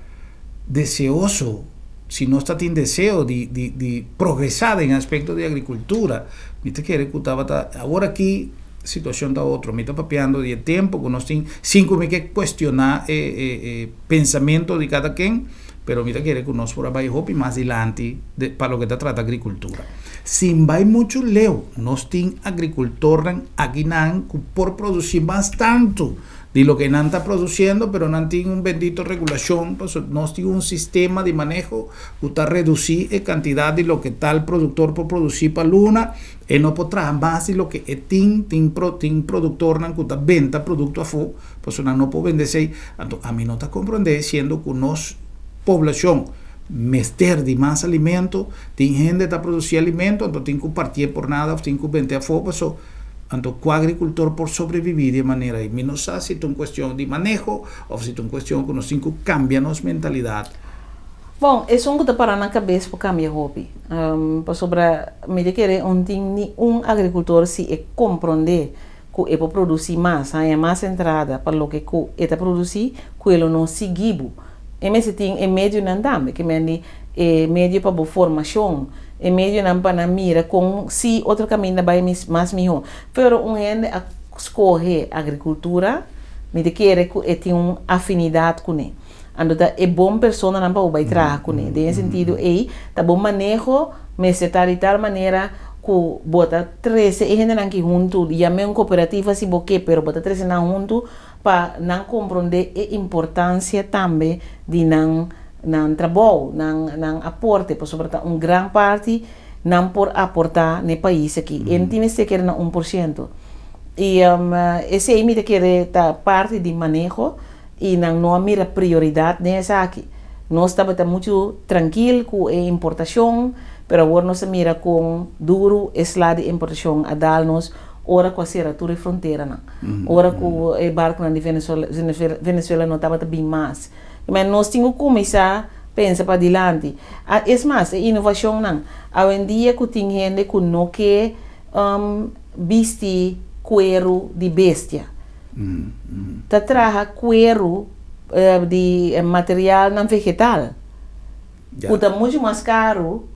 A: deseoso, si nos ta tin deseo di di di progresá den aspekto di agrikultura, mi ta kere ku tabata awor aki. Situacion ta otro. Mi ta papiando di e tempo cu nos tin, sin cu mi ke cuestiona e e e pensamento di cada ken, pero mi ta kere cu nos por a bay hopi mas dilanti de pa loke ta trata agricultura. Sin bai muchu leu, nos tin agrikultornan akinan ku por produsí mas tantu di loke nan ta produsiendo, pero nan tin un bendito regulashon, pasobra nos tin un sistema di maneho ku ta redusí e kantidat di loke tal produktor por produsí pa luna, e no por traha mas di loke e tin, tin tin produktornan ku ta benta produkto afó, pasobra nan no por bende esei. Anto ami no ta komprondé siendo ku nos poblashon mester di mas alimento, tin hende ta produsí alimento, anto tin ku partié por nada òf tin ku bent'é afó, paso anto ku agrikultor por sobreviví di e manera ei? Mi no sa si ta un kuestion di maneho òf si ta un kuestion ku nos tin ku kambia nos mentalidat.
B: Bon, esun ku ta pará na kabes por kambia hopi, pasobra mi ta kere un tin ni un agrikultor si e komprondé ku e por produsí mas, haña mas entrada pa loke ku e ta produsí, ku e lo no sigui bo. E mester tin e medionan tambe, ke men di e medio pa bo formashon, e medionan pa nan mira kon si otro kaminda bai mas mihó. Pero un hende a skohe agrikultura, mi ta kere ku e tin un afinidat kuné. Anto ta e bon personanan pa bo bai traha kuné. Den e sentido ei, ta bo maneho mester ta di tal manera ku bo ta trese e hendenan aki huntu, yam'é un kooperativa si bo ke, pero bo ta trese nan huntu pa nan komprondé e importansia tambe di nan nan trabou, nan nan aporte, pasobra ta un gran parti nan por aportá na e pais aki. E no tin mester kere na 1%. I esei mi ta kere ta parti di maneho. I nan no a mira prioridat den esaki. Nos tabata muchu trankil ku e importashon, pero awor nos a mira kon duru e sla di importashon a dal nos ora ku a sera tur e fronteranan, ora ku e barkunan di Venezuela no tabata bin mas. Men nos tin ku kuminsá pensa padilanti. Es mas, e inovashonnan, awendia ku tin hende ku no ke bisti kueru di bestia. Ta traha kueru di materialnan vegetal ku ta muchu mas karu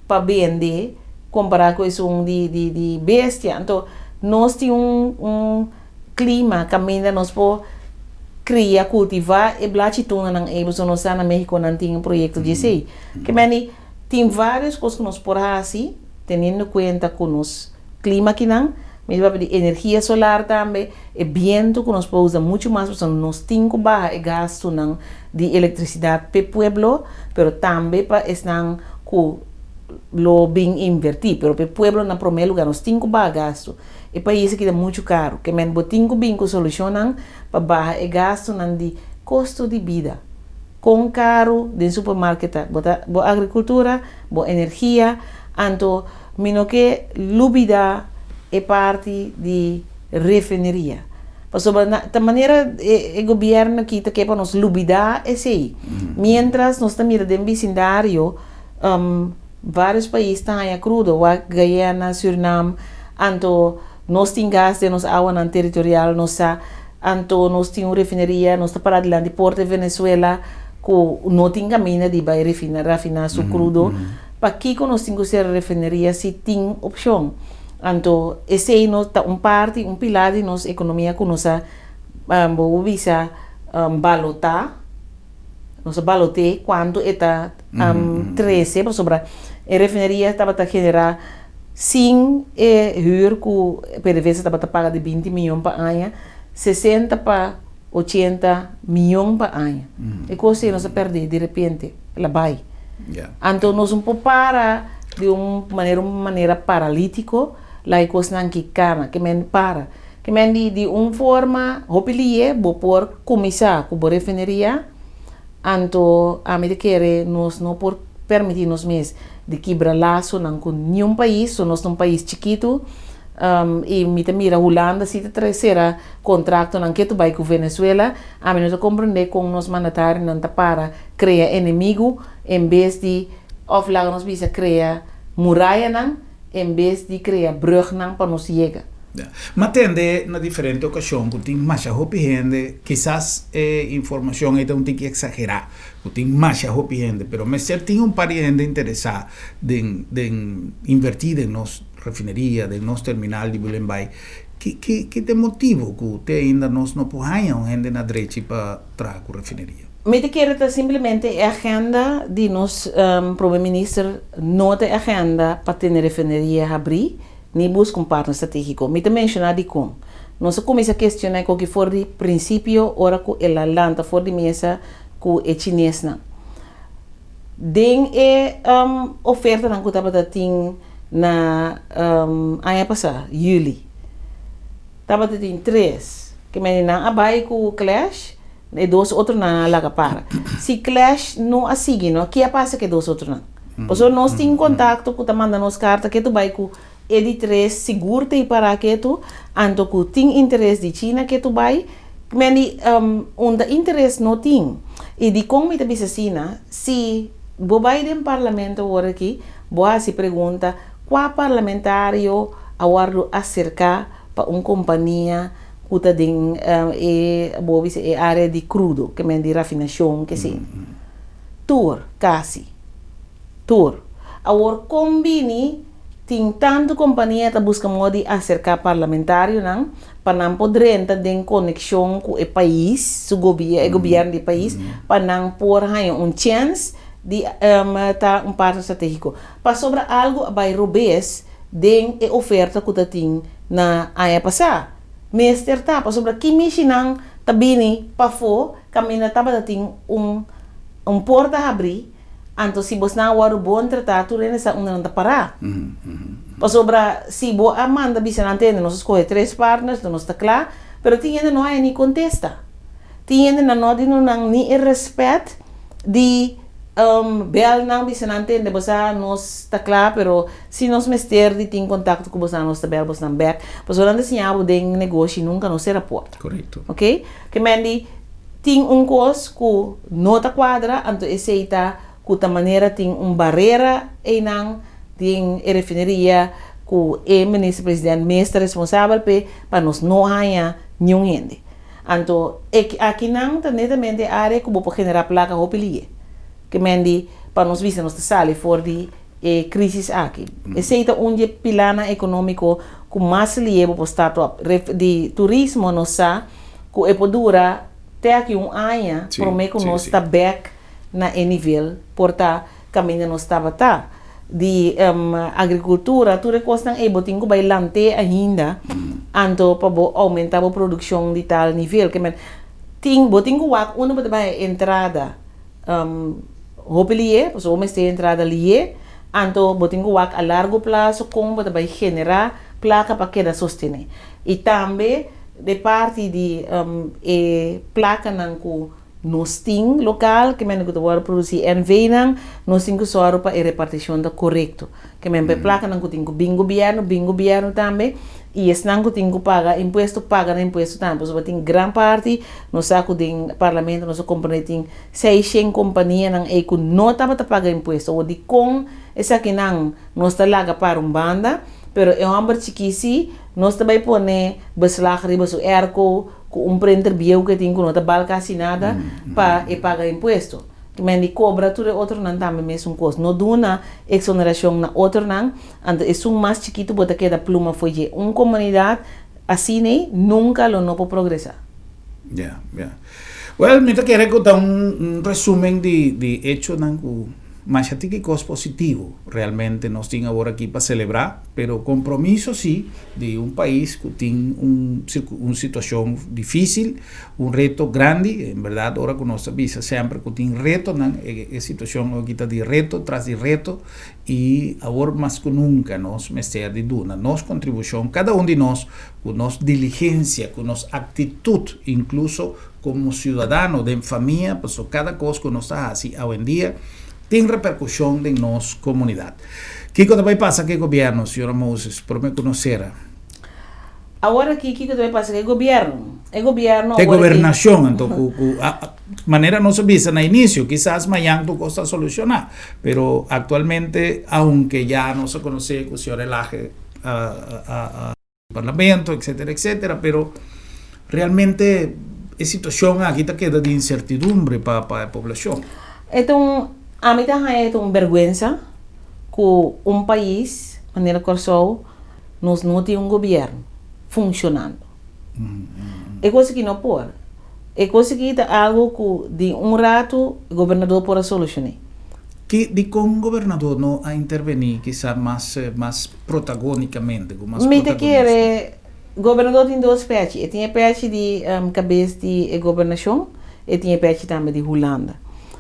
B: pa bende kompará ku esun di bestia. Anto nos tin un klima kaminda nos por kria, kultivá e blachi tunanan ei pasobra nos sa na México nan tin un proyekto di esei. Ke meni tin vários kos ku nos por hasi teniendo kuenta ku nos klima akinan. Mi ta papia di energia solar tambe, e bientu ku nos por usa muchu mas pasobra nos tin ku baha e gastunan di elektrisidat p'e pueblo, pero tambe pa esnan ku lo bin invertí. Pero p'e pueblo na promé lugá nos tin ku baha gastu. E pais aki ta muchu karu, ke men bo tin ku bin ku solushonnan pa baha e gastunan di kosto di bida. Kon karu den supermarket ta, bo ta bo agrikultura, bo energia, anto Mi no ke lubida e parti di refineria. Pasobra na ta manera e gobierno aki ta ke pa nos lubida esei. Mientras nos ta mira den bisindario varios pais ta haña krudo, wak Guyana, Surinam, anto nos tin gas den nos awanan teritorial, nos sa, anto nos tin un refineria, nos ta para dilanti porta di Venezuela ku no tin kaminda di bai refina, rafina su krudo. Pakiko nos tin ku sera refineria si tin opshon? Anto esei no ta un parti, un pilar di nos ekonomia ku nos a, bo por bisa, balotá, nos a baloté kuantu e ta trese pasobra e refineria tabata generá sin e hür ku PDVSA tabata paga di 20 miyon pa aña, 60 pa 80 miyon pa aña. E kos ei nos a pèrdè direpente, el a bai. Anto nos un por para di un manera un manera paralítiko laga e kosnan ki kana, ke men para. Ke men di di un forma hopi lihe bo por kuminsá ku bo refineria, anto ami ta kere nos no por permití nos mes di kibra lasonan ku niun pais, so nos ta un pais chikitu i mi ta mira Hulanda si ta trae sera Contractonan ke tu bai ku Venezuela, ami no ta comprende con nos mandatarionan ta para crea enemigo en bes di of laga nos bisa crea murayanan en bes di crea brugnan pa nos yega.
A: Ya. M'a tende na diferente ocasion cu tin masha hopi hende, kisas e informacion ei ta un tiki exagera, cu tin masha hopi hende, pero mester tin un par di hende interesa den den inverti den nos refineria, den nos terminal di Bullenbaai. Ki ki ki ta e motibu ku te ainda nos no por haña un hende na drechi pa traha ku refineria?
B: Mi ta kere ta simplemente e agenda di nos Prome Minister no ta e agenda pa tene refineria habrí ni buska un partner strategico. Mi ta menciona dicon. Nos a cuminsa cuestiona e koki for di principio ora cu el a lanta for di mesa cu e Chinesnan. Den e ofertanan cu tabata tin na aña pasa, juli, tabata tin tres ke mende nan a bay cu Clash, e dos otronan a laga para. Si Clash no a sigui no, ke a pasa cu e dos otronan? Pasobra nos tin contacto cu ta manda nos carta ke tu bay cu e di tres sigur ta y para ketu, anto cu tin interes di China ke tu bay, Meni, unda interes no tin. Y dicon mi ta bisa asina? Si bo bay den parlamento awor aki, bo haci pregunta cua parlamentario a wordo acerca pa un compania cu ta den e, bo bisa, e area di crudo, ke men di rafinacion, ke si. Tur, casi. Tur. Awor con bini tin tanto compania ta busca modo di acerca parlamentarionan pa nan por drenta den konekshon ku e pais, su gobier, e gobierno di e pais, pa nan por haña un chèns di ta un partner stratégiko. Pasobra algu a bai robes den e oferta ku ta tin na aña pasá. Mester ta, pasobra ki mishinan ta bini pafó kaminda tabata tin un un porta habrí, Anto si bosnan a wòrdu bon tratá, tur hende sa unda nan ta pará. Pasobra si bo a manda bisa nan tende, nos a skohe tres partners, nos ta kla, pero tin hende no haya ni kontesta. Tin hende nan no a duna nan ni e rèspèt di bèl nan bisa nan tende, bo sa nos ta kla, pero si nos mester di tin kontakto ku bosnan nos ta bèl bosnan bèk. Pasobra nan ta siña bo den negoshi nunka no sera porta. Oke? Ke men di. Tin un kos ku no ta kuadra, anto esei ta ku ta manera tin un barera einan den e refineria ku e minister president mes ta responsabel p'e pa nos no haña niun hende. Anto e akinan ta netamente e área ku bo por generá plaka hopi lihe. Ke men di pa nos bisa nos ta sali for di e krísis aki. Esei ta un di e pilanan ekonómiko ku mas lihe bo por start op. Di turismo nos sa ku e por dura te aki un aña promé ku nos ta bèk na e nivel por ta kaminda nos tabata. Di agrikultura, tur e kosnan ei bo tin ku bai lant'é ainda anto pa bo oumentá bo produkshon di tal nivel. Ke men tin bo tin ku wak unda bo ta bai e entrada hopi lié, pasobra bo mester e entrada lié, anto bo tin ku wak a largo plaso kon bo ta bai generá plaka pa keda sostené. I tambe De parti di e plakanan ku nos tin lokal, ke men ku ta wòrdu produsí NV nan, nos tin ku sòru pa e repartishon ta korekto. Ke men pa e plakanan ku tin ku bin gobièrnu, bin gobièrnu tambe, i esnan ku tin ku paga impuesto, paga nan impuesto tambe. Pasobra tin gran parti, nos sa ku den parlamento nos a komprendé tin seishen kompanianan ei ku no tabata paga impuesto. Awor dikon esakinan nos ta laga para un banda, pero e hòmber chikí sí Nos ta bai pone beslag riba su airco cu un printer bieu cu e tin cu no ta bal casi nada pa e paga impuesto. Men di cobra tur e otronan tambe mesun cos. No duna exoneracion na otronan, anto esun mas chikito bo ta keda pluma fo'i dje. Un comunidad asin'ey nunca lo no por progresa.
A: Ya, ya. Well, mi ta kere ku ta un resumen di di echonan ku masha tiki kos positivo realmente nos tin awor aki pa selebrá, pero kompromiso sí di un pais ku tin un un situashon difísil, un reto grandi, en bèrdat ora ku nos ta bisa semper ku tin retonan e e situashon aki ta di reto tras di reto i awor mas ku nunka nos mester di duna nos kontribushon kada un di nos Ku nos diligensia, ku nos aktitut, inkluso komo siudadano den famia, pasobra kada kos ku nos ta hasi awendia tin reperkushon den nos komunidat. Kiko ta bai pasa ku e gobièrnu, señora Moses, promé ku nos sera?
B: Awor aki kiko ta bai pasa ku e gobièrnu? E gobièrnu
A: E
B: awor aki.
A: gobernashon anto ku ku manera nos a bisa na inisio kisas mañan tur kos ta solushoná, pero aktualmente aunke ya nos a konosé ku señor Elhage a parlamento etcetera etcetera pero realmente e situacion aki ta keda di incertidumbre pa pa e poblacion.
B: E ta un, ami ta haña e ta un berguensa ku un pais manera Kòrsou nos no tin un gobièrnu funshonando. E kos aki no por. E kos aki ta algu ku di un ratu gobernador por a solushoné.
A: Ki dikon gobernador no a intervení kisa mas mas protagónikamente, ku mas
B: Mi ta
A: protagonismo?
B: kere gobernador tin dos pèchi. E tin e pèchi di kabes di e gobernashon, e tin e pèchi tambe di Hulanda.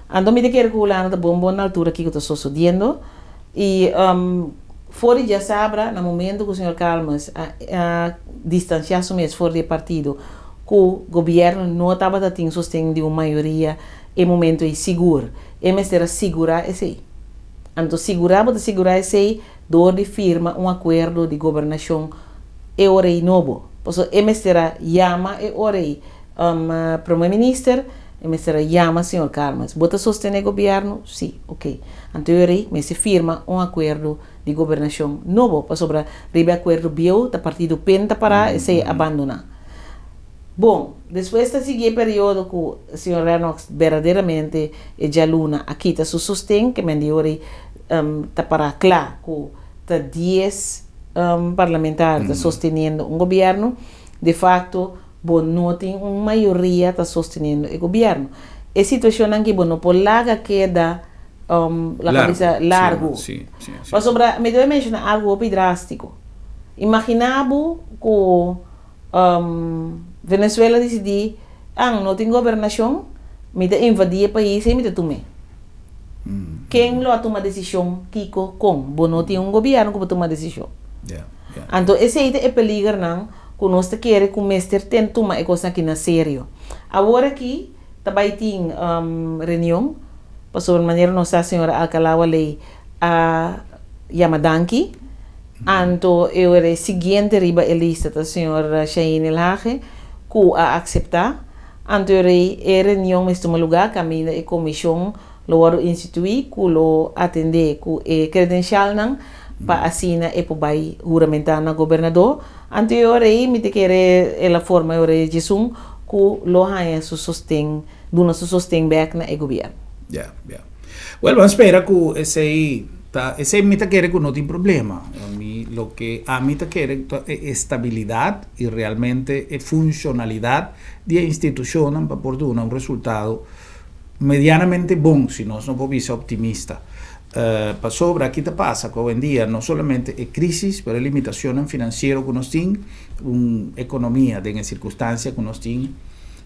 B: Anto mi ta kere ku Hulanda ta bon bon na altura kiko ta sosodiendo i for di djasabra na momento ku señor Calmes a a distansiá su mes for di e partido ku gobièrnu no tabata tin sosten di un mayoria e momento ei sigur e mester a sigurá esei. Anto sigurá bo ta sigurá esei dor di firma un akuerdo di gobernashon e ora ei nobo. Pasobra e mester a yama e ora ei Prome Minister, e mester a yama señor Calmes. Bo ta sostené gobièrnu? Sí, oké. Anto e ora ei mester firma un akuerdo di gobernashon nobo, pasobra riba e akuerdo bieu ta partido pen ta pará, esei a bandoná. Bon, despues ta sigui e periodo ku señor Lennox berdaderamente e djaluna a kita su sosten, ke men di ora ei ta pará kla ku ta dies parlamentario ta sosteniendo un gobièrnu, de facto bo no tin un mayoria ta sosteniendo e gobièrnu. E situashonnan ki bo no por laga keda laga bisa largu. Pasobra mi debe menshoná algu hopi drástiko. Imaginá bo ku Venezuela disidí, An, no tin gobernashon, mi ta invadí e pais ei mi ta tum'é. Ken lo a tuma desishon? Kiko? Kon? Bo no tin un gobièrnu ku por tuma desishon. Anto esei ta e peligernan ku nos ta kere ku mester ten tuma e kosnan aki na serio. Awor aki ta bai tin reunion pasobra manera nos sa señora Alcalá Waley a yama danki. Anto e ora e siguiente riba e lista ta señor Shahin Elhage cu a acepta. Anto e ora e reunion mes tuma lugar caminda e comision lo wordo institui cu lo atende cu e credencialnan pa asina e por bay huramenta na gobernador. Anto e ora ey mi ta kere el a forma e ora e djesun cu lo haya su sosten, duna su sosten bek na e gobierno.
A: Ya, ya. Well, ban spera ku esei ta, esei mi ta kere ku no tin problema. Mi, loke ami ta kere ta e estabilidat i realmente e funshonalidat di e institushonnan pa por duna un resultado medianamente bon, si nos no por bisa optimista. Pasobra aki ta pasa ku awendia no solamente e crisis, pero e limitacionnan financiero ku nos tin, un economia den e circunstancia ku nos tin,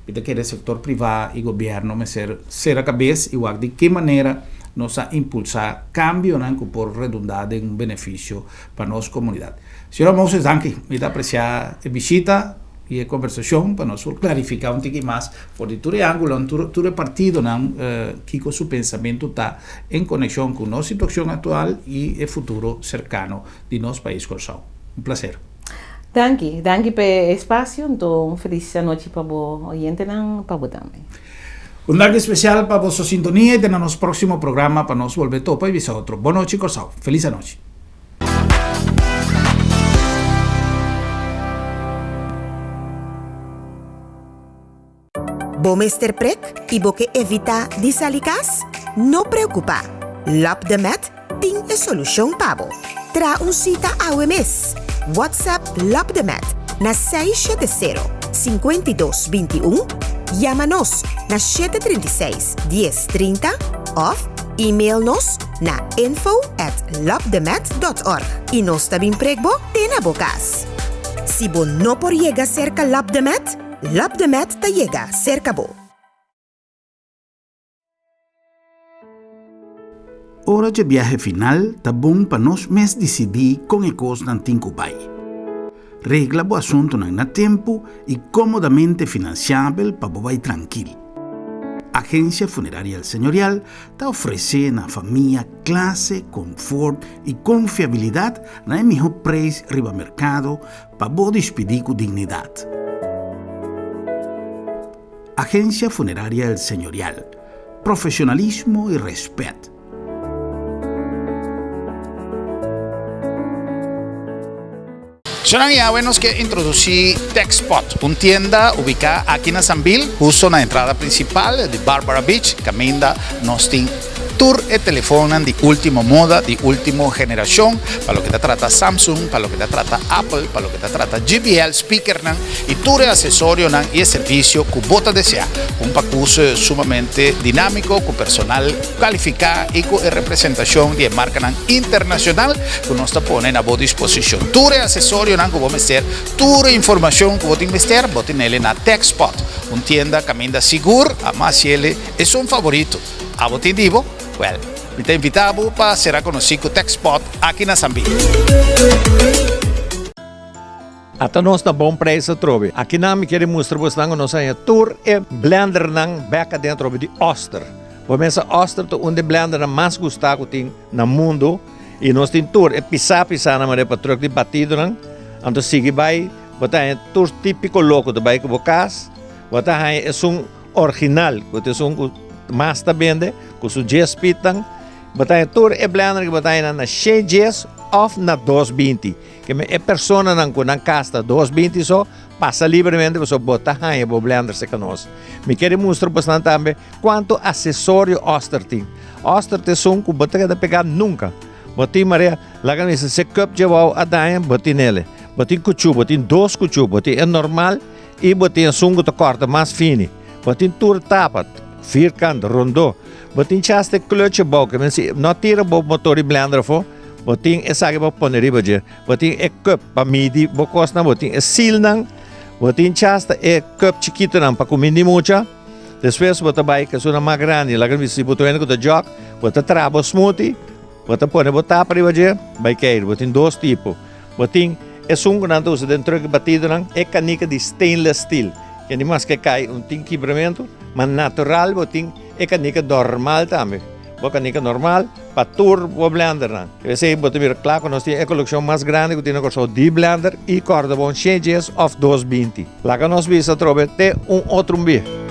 A: Mi ta kere sector priva y gobierno mester cera cabes y wak di ki manera nos a impulsa cambionan cu por redunda den un beneficio pa nos comunidad. Señora Moses, danki. Mi ta aprecia e bishita y e conversacion pa nos por clarifica un tiki mas for di tur e angulonan, tur e partidonan kico su pensamento ta en conexion cu nos situacion actual y e futuro cercano di nos pais Corsou. Un placer.
B: Danki, danki pa e espasio, anto un felis anochi pa bo oyentenan, pa bo tambe.
A: Un danki especial pa boso sintonia y te na nos proximo programa pa nos bolbe topa y bisa otro. Bon nochi Corsou. Felis anochi.
C: Bo mester prek i bo ke evitá di sali kas? No preokupá! Lòp de Mèt tin e solushon pa bo. Traha un sita awe mes! WhatsApp Lòp de Mèt na 670 52 21, yama nos na 736 10 30 òf email nos na info at lopdemet dot org i nos ta bin prek bo te na bo kas. Si bo no por yega serka Lòp de Mèt, Lap de Met ta yega serka bo.
A: Ora dje biahe final ta bon pa nos mes disidí kon e kosnan tin ku bai. Regla bo asuntunan na tempu i kómodamente finansiabel pa bo bai trankil. Agensia Funeraria El Señorial ta ofresé na famia klase, konfort i konfiabilidat na e mihó preis riba merkado Pa bo dispidí ku dignidat. Agencia Funeraria El Señorial, Profesionalismo y respet.
E: Shonnan y awe nos ke introduci Techspot, un tienda ubica aki na Sambil, husto na entrada principal di Barbara Beach, caminda nos tin. Tur e telefonnan di ultimo moda, di ultimo generacion, pa loke ta trata Samsung, pa loke ta trata Apple, pa loke ta trata JBL speakernan y tur e asesorionan y e servicio cu bo ta desea. Un pacus sumamente dinamico cu personal califica y cu e representacion di e marcanan internacional cu nos ta pone na bo disposicion. Tur e asesorionan cu bo mester, tur e informacion cu bo tin mester, bo tinele na Techspot, un tienda caminda sigur, amas yele esun favorito. Abo tin di bo? Wèl, mi ta invitá bo pa sera konosí ku TechSpot aki na San Bito.
D: Ata nos na bon prijs atrobe. Akinan mi kere mustra bosnan ku nos haña tur e blendernan bek aden atrobe di Oster. Bo mesa Oster ta un di e blendernan mas gustá ku tin na mundu i nos tin tur e pisá pisánan manera pa trùk di batidonan. Anto sigui bai bo ta haña tur típiko loko ta bai ku bo kas. Bo ta haña esun. Original, ku ta esun ku mas ta bende, ku su djes pitnan. Bo ta haña tur e blender ku bo ta haña na shen djes òf na 220. Ke men e personanan ku nan kas ta 220 so, pasa libremente pasobra bo ta haña bo blender serka nos. Mi kere mustra bosnan tambe kuantu asesorio Oster tin. Oster ta esun ku bo ta keda pegá nunka. Bo tin marea, laga mi bisa, se cup dje wou a daña, bo tin ele. Bo tin kuchú, bo tin dos kuchú, bo tin e normal. I bo tin esun ku ta kòrta mas fini. Bo tin tur tapa, vierkant, rondó. Bo tin chas te klutje bou, ke men si no tira bo motor di blender afó, bo tin esaki pa pone riba dje. Bo tin e cup pa midi bo kosnan, bo tin e silnan, bo tin chas ta e cup chikitonan pa kuminda di mucha. Despues bo ta bai ku esunnan mas grandi, laga mi bisa si bo ta wende ku ta jòk, bo ta traha bo smoothie, bo ta pone bo tapa riba dje, bai keir. Bo tin dos tipo. Bo tin esun ku nan ta usa den truck batidonan, e kanika di stainless steel. Ke ni maske kai un tin kibramentu, ma natural bo tin e kanika normal tambe. Bo kanika normal pa tur bo blendernan. Esei bo ta mira kla ku nos tin e kolekshon mas grandi ku tin na Kòrsou di blender i kòrda bon 110 òf 220. Laga nos bisa atrobe te un otro un bia.